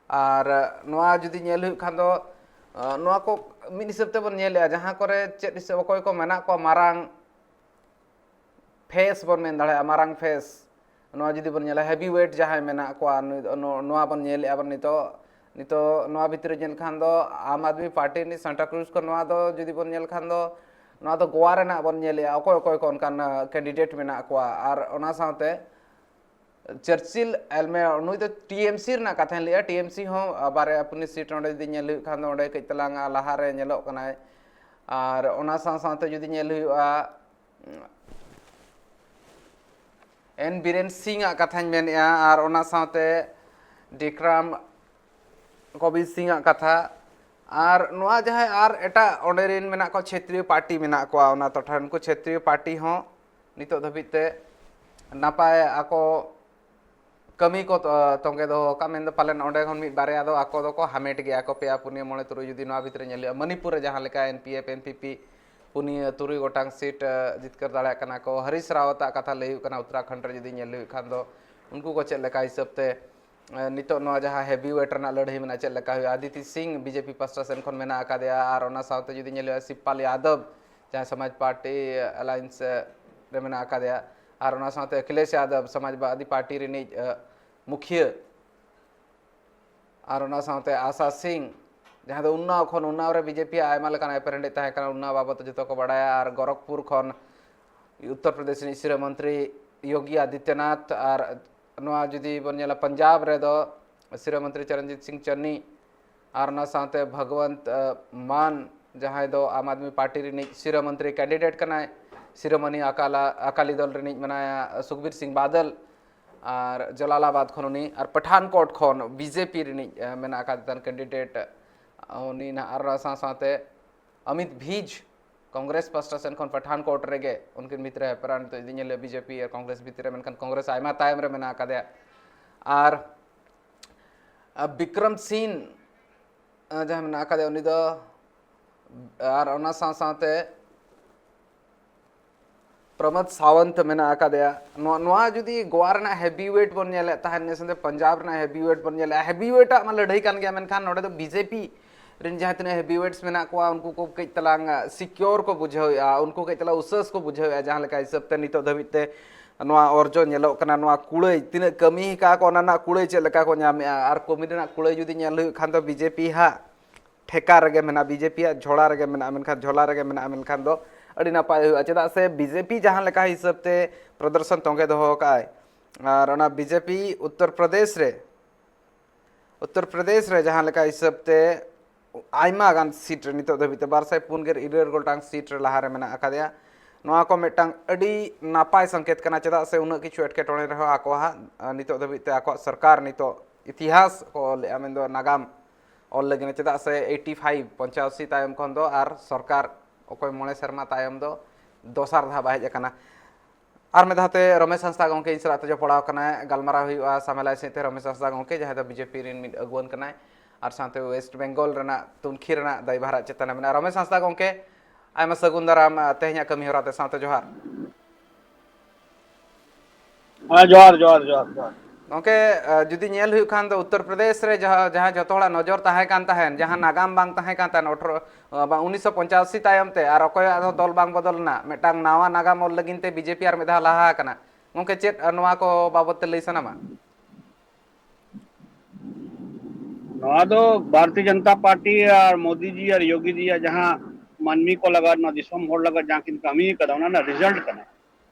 ᱟᱨ ᱱᱚᱣᱟ ᱡᱩᱫᱤ ᱧᱮᱞ ᱦᱩᱭᱩᱜ ᱠᱷᱟᱱ ᱫᱚ, ᱱᱚᱣᱟ ᱠᱚ ᱢᱤᱫ ᱦᱤᱥᱟᱹᱵ ᱛᱮᱵᱚᱱ ᱧᱮᱞᱮᱜᱼᱟ, ᱡᱟᱦᱟᱸ ᱠᱚᱨᱮ ᱪᱮᱫ ᱦᱤᱥᱟᱹᱵ ᱚᱠᱚᱭ ᱠᱚ ᱢᱮᱱᱟᱜ ᱠᱚᱣᱟ ᱢᱟᱨᱟᱝ ᱯᱷᱮᱥ ᱵᱚᱱ ᱢᱮᱱ ᱫᱟᱲᱮᱭᱟᱜᱼᱟ, ᱢᱟᱨᱟᱝ ᱯᱷᱮᱥ᱾ ᱱᱚᱣᱟ ᱡᱩᱫᱤ ᱵᱚᱱ ᱧᱮᱞᱟ, ᱦᱮᱵᱤ ᱣᱮᱴ ᱡᱟᱦᱟᱸᱭ ᱢᱮᱱᱟᱜ ᱠᱚᱣᱟ, ᱱᱩᱭ ᱫᱚ, ᱱᱚ-, ᱱᱚᱣᱟ ᱵᱚᱱ ᱧᱮᱞᱮᱜᱼᱟ ᱵᱚᱱ ᱱᱤᱛᱚᱜ᱾ ᱱᱤᱛᱚᱜ ᱱᱚᱣᱟ ᱵᱷᱤᱛᱨᱤ ᱨᱮ ᱧᱮᱞ ᱠᱷᱟᱱ ᱫᱚ ᱟᱢ ᱟᱫᱢᱤ ᱯᱟᱨᱴᱤ ᱨᱤᱱᱤᱡ ᱥᱟᱱᱴᱟ ᱠᱨᱩᱡᱽ ᱠᱷᱚᱱ ᱱᱚᱣᱟ ᱫᱚ ᱡᱩᱫᱤ ᱵᱚᱱ ᱧᱮᱞ ᱠᱷᱟᱱ ᱫᱚ, ᱱᱚᱣᱟ ᱫᱚ ᱜᱳᱣᱟ ᱨᱮᱱᱟᱜ ᱵᱚᱱ ᱧᱮᱞᱮᱜᱼᱟ, ᱚᱠᱚᱭ ᱚᱠᱚᱭ ᱠᱚ ᱚᱱᱠᱟᱱ ᱠᱮᱱᱰᱤᱰᱮᱴ ᱢᱮᱱᱟᱜ ᱠᱚᱣᱟ᱾ ᱟᱨ ᱚᱱᱟ ᱥᱟᱶᱛᱮ ᱪᱟᱨᱪᱤᱞ ᱮᱞᱢᱮ, ᱱᱩᱭ ᱫᱚ ᱴᱤ ᱮᱢ ᱥᱤ ᱨᱮᱱᱟᱜ ᱠᱟᱛᱷᱟᱧ ᱞᱟᱹᱭᱮᱜᱼᱟ, ᱴᱤ ᱮᱢ ᱥᱤ ᱦᱚᱸ ᱵᱟᱨᱭᱟ ᱯᱩᱱᱭᱟᱹ ᱥᱤᱴ ᱚᱸᱰᱮ ᱡᱩᱫᱤ ᱧᱮᱞ ᱦᱩᱭᱩᱜ ᱠᱷᱟᱱ ᱫᱚ ᱚᱸᱰᱮ ᱠᱟᱹᱡ ᱛᱟᱞᱟᱝ ᱞᱟᱦᱟᱨᱮ ᱧᱮᱞᱚᱜ ᱠᱟᱱᱟᱭ᱾ ᱟᱨ ᱚᱱᱟ ᱥᱟᱶ ᱥᱟᱶᱛᱮ ᱡᱩᱫᱤ ᱧᱮᱞ ᱦᱩᱭᱩᱜᱼᱟ, ᱮᱱ ᱵᱤᱨᱮᱱ ᱥᱤᱝ ᱟᱜ ᱠᱟᱛᱷᱟᱧ ᱢᱮᱱᱮᱜᱼᱟ, ᱟᱨ ᱚᱱᱟ ᱥᱟᱶᱛᱮ ᱰᱤᱠᱨᱟᱢ ᱠᱚᱵᱤᱨ ᱥᱤᱝ ᱟᱜ ᱠᱟᱛᱷᱟ, ᱟᱨ ᱱᱚᱣᱟ ᱡᱟᱦᱟᱸᱭ ᱟᱨ ᱮᱴᱟᱜ ᱚᱸᱰᱮ ᱨᱮᱱ ᱢᱮᱱᱟᱜ ᱠᱚᱣᱟ, ᱪᱷᱮᱛᱨᱤᱭᱚ ᱯᱟᱨᱴᱤ ᱢᱮᱱᱟᱜ ᱠᱚᱣᱟ, ᱚᱱᱟ ᱴᱚᱴᱷᱟ ᱨᱮᱱ ᱠᱚ ᱪᱷᱮᱛᱨᱤᱭᱚ ᱯᱟᱨᱴᱤ ᱦᱚᱸ ᱱᱤᱛᱚᱜ ᱫᱷᱟᱹᱵᱤᱡ ᱛᱮ ᱱᱟᱯᱟᱭ ᱟᱠᱚ ᱠᱟᱹᱢᱤ ᱠᱚ ᱛᱚ-, ᱛᱚᱸᱜᱮ ᱫᱚᱦᱚ ᱟᱠᱟᱫ, ᱢᱮᱱᱫᱚ ᱯᱟᱞᱮᱱ ᱚᱸᱰᱮ ᱠᱷᱚᱱ ᱢᱤᱫ ᱵᱟᱨᱭᱟ ᱫᱚ ᱟᱠᱚ ᱫᱚᱠᱚ ᱦᱟᱢᱮᱴ ᱜᱮᱭᱟ ᱠᱚ, ᱯᱮᱭᱟ ᱯᱩᱱᱭᱟᱹ ᱢᱚᱬᱮ ᱛᱩᱨᱩᱭ ᱡᱩᱫᱤ ᱱᱚᱣᱟ ᱵᱷᱤᱛᱨᱤ ᱧᱮᱞ ᱦᱩᱭᱩᱜᱼᱟ᱾ ᱢᱚᱱᱤᱯᱩᱨ ᱨᱮ ᱡᱟᱦᱟᱸ ᱞᱮᱠᱟ N P F, N P P ᱯᱩᱱᱭᱟᱹ ᱛᱩᱨᱩᱭ ᱜᱚᱴᱟᱝ ᱥᱤᱴ, ᱮ, ᱡᱤᱛᱠᱟᱹᱨ ᱫᱟᱲᱮᱭᱟᱜ ᱠᱟᱱᱟ ᱠᱚ᱾ ᱦᱚᱨᱤᱥ ᱨᱟᱣᱟᱛ ᱟᱜ ᱠᱟᱛᱷᱟ ᱞᱟᱹᱭ ᱦᱩᱭᱩᱜ ᱠᱟᱱᱟ, ᱩᱛᱛᱚᱨᱟᱠᱷᱚᱸᱰ ᱨᱮ ᱡᱩᱫᱤ ᱧᱮᱞ ᱦᱩᱭᱩᱜ ᱠᱷᱟᱱ ᱫᱚ ᱩᱱᱠᱩ ᱠᱚ ᱪᱮᱫ ᱞᱮᱠᱟ ᱦᱤᱥᱟᱹᱵ ᱛᱮ, ᱮ, ᱱᱤᱛᱚᱜ ᱱᱚᱣᱟ ᱡᱟᱦᱟᱸ ᱦᱮᱵᱤ ᱣᱮᱴ ᱨᱮᱱᱟᱜ ᱞᱟᱹᱲᱦᱟᱹᱭ ᱢᱮᱱᱟᱜᱼᱟ, ᱪᱮᱫ ᱞᱮᱠᱟ ᱦᱩᱭᱩᱜᱼᱟ᱾ ᱟᱫᱤᱛᱤ ᱥᱤᱝ ᱵᱤ ᱡᱮ ᱯᱤ ᱯᱟᱥᱴᱟ ᱥᱮᱱ ᱠᱷᱚᱱ ᱢᱮᱱᱟᱜ ᱟᱠᱟᱫᱮᱭᱟ, ᱟᱨ ᱚᱱᱟ ᱥᱟᱶᱛᱮ ᱡᱩᱫᱤ ᱧᱮᱞ ᱦᱩᱭᱩᱜᱼᱟ, ᱥᱤᱵᱯᱟᱞ ᱭᱟᱫᱚᱵ, ᱡᱟᱦᱟᱸᱭ ᱥᱚᱢᱟᱡᱽ ᱯᱟᱨᱴᱤ ᱟᱞᱟᱭᱮᱱᱥ ᱨᱮ ᱢᱮᱱᱟᱜ ᱟᱠᱟᱫᱮᱭᱟ, ᱟᱨ ᱚᱱᱟ ᱥᱟᱶᱛᱮ ᱟᱠᱷᱤᱞᱮᱥ ᱭᱟᱫᱚᱵ, ᱥᱚᱢᱟᱡᱽᱵᱟᱫᱤ ᱯᱟᱨᱴᱤ ᱨᱤᱱᱤᱡ, ᱮ, ᱢᱩᱠᱷᱤᱭᱟᱹ, ᱟᱨ ᱚᱱᱟ ᱥᱟᱶᱛᱮ ᱟᱥᱟ ᱥᱤᱝ, ᱡᱟᱦᱟᱸ ᱫᱚ ᱩᱱᱱᱟᱣ ᱠᱷᱚᱱ, ᱩᱱᱱᱟᱣ ᱨᱮ ᱵᱤ ᱡᱮ ᱯᱤ ᱟᱭᱢᱟ ᱞᱮᱠᱟᱱ ᱮᱯᱮᱨᱦᱮᱸᱰᱮᱡ ᱛᱟᱦᱮᱸ ᱠᱟᱱᱟ, ᱩᱱᱱᱟᱣ ᱵᱟᱵᱚᱫ ᱡᱚᱛᱚ ᱠᱚ ᱵᱟᱲᱟᱭᱟ, ᱟᱨ ᱜᱚᱨᱚᱠᱷᱯᱩᱨ ᱠᱷᱚᱱ ᱩᱛᱛᱚᱨ ᱯᱨᱚᱫᱮᱥ ᱨᱤᱱᱤᱡ ᱥᱤᱨᱟᱹ ᱢᱚᱱᱛᱨᱤ ᱭᱳᱜᱤ ᱟᱫᱤᱛᱭᱚᱱᱟᱛᱷ, ᱟᱨ ᱱᱚᱣᱟ ᱡᱩᱫᱤ ᱵᱚᱱ ᱧᱮᱞᱟ, ᱯᱟᱧᱡᱟᱵᱽ ᱨᱮᱫᱚ ᱥᱤᱨᱟᱹ ᱢᱚᱱᱛᱨᱤ ᱪᱚᱨᱚᱱᱡᱤᱛ ᱥᱤᱝ ᱪᱟᱱᱱᱤ, ᱟᱨ ᱚᱱᱟ ᱥᱟᱶᱛᱮ ᱵᱷᱚᱜᱽᱣᱚᱱᱛ, ᱮ, ᱢᱟᱱ, ᱡᱟᱦᱟᱸᱭ ᱫᱚ ᱟᱢ ᱟᱫᱢᱤ ᱯᱟᱨᱴᱤ ᱨᱤᱱᱤᱡ ᱥᱤᱨᱟᱹ ᱢᱚᱱᱛᱨᱤ ᱠᱮᱱᱰᱤᱰᱮᱴ ᱠᱟᱱᱟᱭ, ᱥᱤᱨᱳᱢᱚᱱᱤ ᱟᱠᱟᱞᱟ-, ᱟᱠᱟᱞᱤ ᱫᱚᱞ ᱨᱤᱱᱤᱡ ᱢᱮᱱᱟᱭᱟ ᱥᱩᱠᱵᱤᱨ ᱥᱤᱝ ᱵᱟᱫᱚᱞ, ᱟᱨ ᱡᱟᱞᱟᱞᱟᱵᱟᱫᱽ ᱠᱷᱚᱱ ᱩᱱᱤ, ᱟᱨ ᱯᱟᱴᱷᱟᱱᱠᱳᱴ ᱠᱷᱚᱱ ᱵᱤ ᱡᱮ ᱯᱤ ᱨᱤᱱᱤᱡ, ᱮ, ᱢᱮᱱᱟᱜ ᱟᱠᱟᱫᱮ ᱛᱟᱦᱮᱱ ᱠᱮᱱᱰᱤᱰᱮᱴ, ᱩᱱᱤ ᱱᱟᱦᱟᱜ, ᱟᱨ ᱚᱱᱟ ᱥᱟᱶ ᱥᱟᱶᱛᱮ ᱚᱢᱤᱛ ᱵᱷᱤᱡᱽ, ᱠᱚᱝᱜᱨᱮᱥ ᱯᱟᱥᱴᱟ ᱥᱮᱱ ᱠᱷᱚᱱ ᱯᱟᱴᱷᱟᱱᱠᱳᱴ ᱨᱮᱜᱮ ᱩᱱᱠᱤᱱ ᱵᱷᱤᱛᱨᱤ ᱨᱮ ᱦᱮᱯᱨᱟᱣ ᱱᱤᱛᱚᱜ ᱡᱩᱫᱤ ᱧᱮᱞ ᱦᱩᱭᱩᱜᱼᱟ, B J P R Congress ᱵᱷᱤᱛᱨᱤ ᱨᱮ, ᱢᱮᱱᱠᱷᱟᱱ ᱠᱚᱝᱜᱨᱮᱥ ᱟᱭᱢᱟ ᱛᱟᱭᱚᱢ ᱨᱮ ᱢᱮᱱᱟᱜ ᱟᱠᱟᱫᱮᱭᱟ᱾ ᱟᱨ, ᱟᱨ ᱵᱤᱠᱨᱚᱢ ᱥᱤᱝ, ᱟᱨ ᱡᱟᱦᱟᱸᱭ ᱢᱮᱱᱟᱜ ᱟᱠᱟᱫᱮᱭᱟ, ᱩᱱᱤ ᱫᱚ ᱟᱨ ᱚᱱᱟ ᱥᱟᱶ ᱥᱟᱶᱛᱮ ᱯᱨᱚᱢᱳᱫ ᱥᱟᱣᱚᱱᱛ ᱢᱮᱱᱟᱜ ᱟᱠᱟᱫᱮᱭᱟ᱾ ᱱᱚᱣᱟ, ᱱᱚᱣᱟ ᱡᱩᱫᱤ ᱜᱳᱣᱟ ᱨᱮᱱᱟᱜ ᱦᱮᱵᱤ ᱣᱮᱴ ᱵᱚᱱ ᱧᱮᱞᱮᱫ ᱛᱟᱦᱮᱸᱫ, ᱤᱱᱟᱹ ᱥᱟᱶᱛᱮ ᱯᱟᱧᱡᱟᱵᱽ ᱨᱮᱱᱟᱜ ᱦᱮᱵᱤ ᱣᱮᱴ ᱵᱚᱱ ᱧᱮᱞᱮᱫᱼᱟ, ᱦᱮᱵᱤ ᱣᱮᱴ ᱟᱜ ᱢᱟ ᱞᱟᱹᱲᱦᱟᱹᱭ ᱠᱟᱱ ᱜᱮᱭᱟ, ᱢᱮᱱᱠᱷᱟᱱ ᱱᱚᱰᱮ ᱫᱚ ᱵᱤᱡᱮᱯᱤ ᱨᱮᱱ ᱡᱟᱦᱟᱸ ᱛᱤᱱᱟᱹᱜ ᱦᱮᱵᱤ ᱣᱮᱴᱥ ᱢᱮᱱᱟᱜ ᱠᱚᱣᱟ, ᱩᱱᱠᱩ ᱠᱚ ᱠᱟᱹᱡ ᱛᱟᱞᱟᱝ ᱥᱤᱠᱤᱭᱳᱨ ᱠᱚ ᱵᱩᱡᱷᱟᱹᱣᱮᱫᱼᱟ, ᱩᱱᱠᱩ ᱠᱟᱹᱡ ᱛᱟᱞᱟᱝ ᱩᱥᱟᱹᱥ ᱠᱚ ᱵᱩᱡᱷᱟᱹᱣᱮᱫᱼᱟ, ᱡᱟᱦᱟᱸ ᱞᱮᱠᱟ ᱦᱤᱥᱟᱹᱵ ᱛᱮ ᱱᱤᱛᱚᱜ ᱫᱷᱟᱹᱵᱤᱡ ᱛᱮ ᱱᱚᱣᱟ ᱚᱨᱡᱚ ᱧᱮᱞᱚᱜ ᱠᱟᱱᱟ, ᱱᱚᱣᱟ ᱠᱩᱲᱟᱹᱭ ᱛᱤᱱᱟᱹᱜ ᱠᱟᱹᱢᱤ ᱟᱠᱟᱫ ᱠᱚ, ᱚᱱᱟ ᱨᱮᱱᱟᱜ ᱠᱩᱲᱟᱹᱭ ᱪᱮᱫ ᱞᱮᱠᱟ ᱠᱚ ᱧᱟᱢᱮᱫᱼᱟ, ᱟᱨ ᱠᱟᱹᱢᱤ ᱨᱮᱱᱟᱜ ᱠᱩᱲᱟᱹᱭ ᱡᱩᱫᱤ ᱧᱮᱞ ᱦᱩᱭᱩᱜ ᱠᱷᱟᱱ ᱫᱚ ᱵᱤᱡᱮᱯᱤ ᱦᱟᱸᱜ ᱴᱷᱮᱠᱟ ᱨᱮᱜᱮ ᱢᱮᱱᱟᱜᱼᱟ, ᱵᱤᱡᱮᱯᱤ ᱭᱟᱜ ᱡᱷᱚᱲᱟ ᱨᱮᱜᱮ ᱢᱮᱱᱟᱜᱼᱟ, ᱢᱮᱱᱠᱷᱟᱱ ᱡᱷᱚᱞᱟ ᱨᱮᱜᱮ ᱢᱮᱱᱟᱜᱼᱟ, ᱢᱮᱱᱠᱷᱟᱱ ᱫᱚ ᱟᱹᱰᱤ ᱱᱟᱯᱟᱭ ᱦᱩᱭᱩᱜᱼᱟ᱾ ᱪᱮᱫᱟᱜ ᱥᱮ ᱵᱤᱡᱮᱯᱤ ᱡᱟᱦᱟᱸ ᱞᱮᱠᱟ ᱦᱤᱥᱟᱹᱵ ᱛᱮ ᱯᱨᱚᱫᱚᱨᱥᱚᱱ ᱛᱚᱸᱜᱮ ᱫᱚᱦᱚ ᱟᱠᱟᱫᱼᱟᱭ, ᱟᱨ ᱚᱱᱟ ᱵᱤᱡᱮᱯᱤ ᱩᱛᱛᱚᱨ ᱯᱨᱚᱫᱮᱥ ᱨᱮ, ᱩᱛᱛᱚᱨ ᱯᱨᱚᱫᱮᱥ ᱨᱮ ᱡᱟᱦᱟᱸ ᱞᱮᱠᱟ ᱦᱤᱥᱟᱹᱵ ᱛᱮ ᱟᱭᱢᱟ ᱜᱟᱱ ᱥᱤᱴ ᱨᱮ ᱱᱤᱛᱚᱜ ᱫᱷᱟᱹᱵᱤᱡ ᱛᱮ ᱵᱟᱨ ᱥᱟᱭ ᱯᱩᱱ ᱜᱮᱞ ᱤᱨᱟᱹᱞ ᱜᱚᱴᱟᱝ ᱥᱤᱴ ᱨᱮ ᱞᱟᱦᱟ ᱨᱮ ᱢᱮᱱᱟᱜ ᱟᱠᱟᱫᱮᱭᱟ᱾ ᱱᱚᱣᱟ ᱠᱚ ᱢᱤᱫᱴᱟᱝ ᱟᱹᱰᱤ ᱱᱟᱯᱟᱭ ᱥᱚᱝᱠᱮᱛ ᱠᱟᱱᱟ, ᱪᱮᱫᱟᱜ ᱥᱮ ᱩᱱᱟᱹᱜ ᱠᱤᱪᱷᱩ ᱮᱴᱠᱮᱴᱚᱬᱮ ᱨᱮᱦᱚᱸ ᱟᱠᱚ ᱦᱟᱸᱜ, ᱟᱨ ᱱᱤᱛᱚᱜ ᱫᱷᱟᱹᱵᱤᱡ ᱛᱮ ᱟᱠᱚᱣᱟᱜ ᱥᱚᱨᱠᱟᱨ ᱱᱤᱛᱚᱜ ᱤᱛᱤᱦᱟᱥ ᱠᱚ ᱚᱞᱮᱜᱼᱟ, ᱢᱮᱱᱫᱚ ᱱᱟᱜᱟᱢ ᱚᱞ ᱞᱟᱹᱜᱤᱫ, ᱪᱮᱫᱟᱜ ᱥᱮ ᱮᱭᱤᱴᱤ ᱯᱷᱟᱭᱤᱵᱷ, ᱯᱚᱧᱪᱟᱥᱤ ᱛᱟᱭᱚᱢ ᱠᱷᱚᱱ ᱫᱚ ᱟᱨ ᱥᱚᱨᱠᱟᱨ ᱚᱠᱚᱭ ᱢᱚᱬᱮ ᱥᱮᱨᱢᱟ ᱛᱟᱭᱚᱢ ᱫᱚ ᱫᱚᱥᱟᱨ ᱫᱷᱟᱣ ᱵᱟᱭ ᱦᱮᱡ ᱟᱠᱟᱱᱟ᱾ ᱟᱨ ᱢᱤᱫ ᱫᱷᱟᱣ ᱛᱮ ᱨᱚᱢᱮᱥ ᱦᱟᱸᱥᱫᱟ ᱜᱚᱢᱠᱮ ᱤᱧ ᱥᱟᱞᱟᱜ ᱛᱮ ᱡᱚᱯᱲᱟᱣ ᱠᱟᱱᱟᱭ, ᱜᱟᱞᱢᱟᱨᱟᱣ ᱦᱩᱭᱩᱜᱼᱟ ᱥᱟᱢᱮᱞᱟᱭ ᱥᱮᱫ ᱛᱮ ᱨᱚᱢᱮᱥ ᱦᱟᱸᱥᱫᱟ ᱜᱚᱢᱠᱮ, ᱡᱟᱦᱟᱸᱭ ᱫᱚ ᱵᱤᱡᱮᱯᱤ ᱨᱮᱱ ᱢᱤᱫ ᱟᱹᱜᱩᱣᱟᱹᱱ ᱠᱟᱱᱟᱭ ᱟᱨ ᱥᱟᱶᱛᱮ ᱣᱮᱥᱴ ᱵᱮᱝᱜᱚᱞ ᱨᱮᱱᱟᱜ ᱛᱩᱱᱠᱷᱤ ᱨᱮᱱᱟᱜ ᱫᱟᱭᱵᱷᱟᱨᱟᱜ ᱪᱮᱛᱟᱱ ᱨᱮ ᱢᱮᱱᱟᱜᱼᱟ᱾ ᱨᱚᱢᱮᱥ ᱦᱟᱸᱥᱫᱟ ᱜᱚᱢᱠᱮ, ᱟᱭᱢᱟ ᱥᱟᱹᱜᱩᱱ ᱫᱟᱨᱟᱢ, ᱟᱨ ᱛᱮᱦᱮᱧᱟᱜ ᱠᱟᱹᱢᱤ ᱦᱚᱨᱟ ᱛᱮ ᱥᱟᱶᱛᱮ ᱡᱚᱦᱟᱨ᱾ ᱦᱮᱸ, ᱡᱚᱦᱟᱨ, ᱡᱚᱦᱟᱨ, ᱡᱚᱦᱟᱨ, ᱡᱚᱦᱟᱨ᱾ ᱜᱚᱢᱠᱮ, ᱟᱨ ᱡᱩᱫᱤ ᱧᱮᱞ ᱦᱩᱭᱩᱜ ᱠᱷᱟᱱ ᱫᱚ ᱩᱛᱛᱚᱨ ᱯᱨᱚᱫᱮᱥ ᱨᱮ ᱡᱟᱦᱟᱸ, ᱡᱟᱦᱟᱸ ᱡᱚᱛᱚ ᱦᱚᱲᱟᱜ ᱱᱚᱡᱚᱨ ᱛᱟᱦᱮᱸ ᱠᱟᱱ ᱛᱟᱦᱮᱸᱱ, ᱡᱟᱦᱟᱸ ᱱᱟᱜᱟᱢ ᱵᱟᱝ ᱛᱟᱦᱮᱸ ᱠᱟᱱ ᱛᱟᱦᱮᱸᱱ, ᱟᱴᱷᱨᱚ, ᱟᱨ ᱵᱟᱝ, ᱩᱱᱤᱥᱥᱚ ᱯᱚᱸᱪᱟᱥᱤ ᱛᱟᱭᱚᱢ ᱛᱮ ᱟᱨ ᱚᱠᱚᱭᱟᱜ ᱦᱚᱸ ᱫᱚᱞ ᱵᱟᱝ ᱵᱚᱫᱚᱞ ᱞᱮᱱᱟ, ᱢᱤᱫᱴᱟᱝ ᱱᱟᱣᱟ ᱱᱟᱜᱟᱢ ᱚᱞ ᱞᱟᱹᱜᱤᱫ ᱛᱮ ᱵᱤᱡᱮᱯᱤ ᱟᱨ ᱢᱤᱫ ᱫᱷᱟᱣ ᱞᱟᱦᱟ ᱟᱠᱟᱱᱟ᱾ ᱜᱚᱢᱠᱮ, ᱪᱮᱫ ᱱᱚᱣᱟ ᱠᱚ ᱵᱟᱵᱚᱫ ᱛᱮ ᱞᱟᱹᱭ ᱥᱟᱱᱟᱢᱟ? ᱱᱚᱣᱟ ᱫᱚ ᱵᱷᱟᱨᱚᱛᱤᱭᱚ ᱡᱚᱱᱚᱛᱟ ᱯᱟᱨᱴᱤ ᱟᱨ ᱢᱳᱫᱤ ᱡᱤ ᱟᱨ ᱭᱳᱜᱤ ᱡᱤᱭᱟᱜ ᱡᱟᱦᱟᱸ ᱢᱟᱹᱱᱢᱤ ᱠᱚ ᱞᱟᱜᱟᱫ, ᱱᱚᱣᱟ ᱫᱤᱥᱚᱢ ᱦᱚᱲ ᱞᱟᱜᱟᱫ ᱡᱟᱦᱟᱸ ᱠᱤᱱ ᱠᱟᱹᱢᱤ ᱟᱠᱟᱫᱟ, ᱚᱱᱟ ᱨᱮᱱᱟᱜ ᱨᱤᱡᱟᱞᱴ ᱠᱟᱱᱟ᱾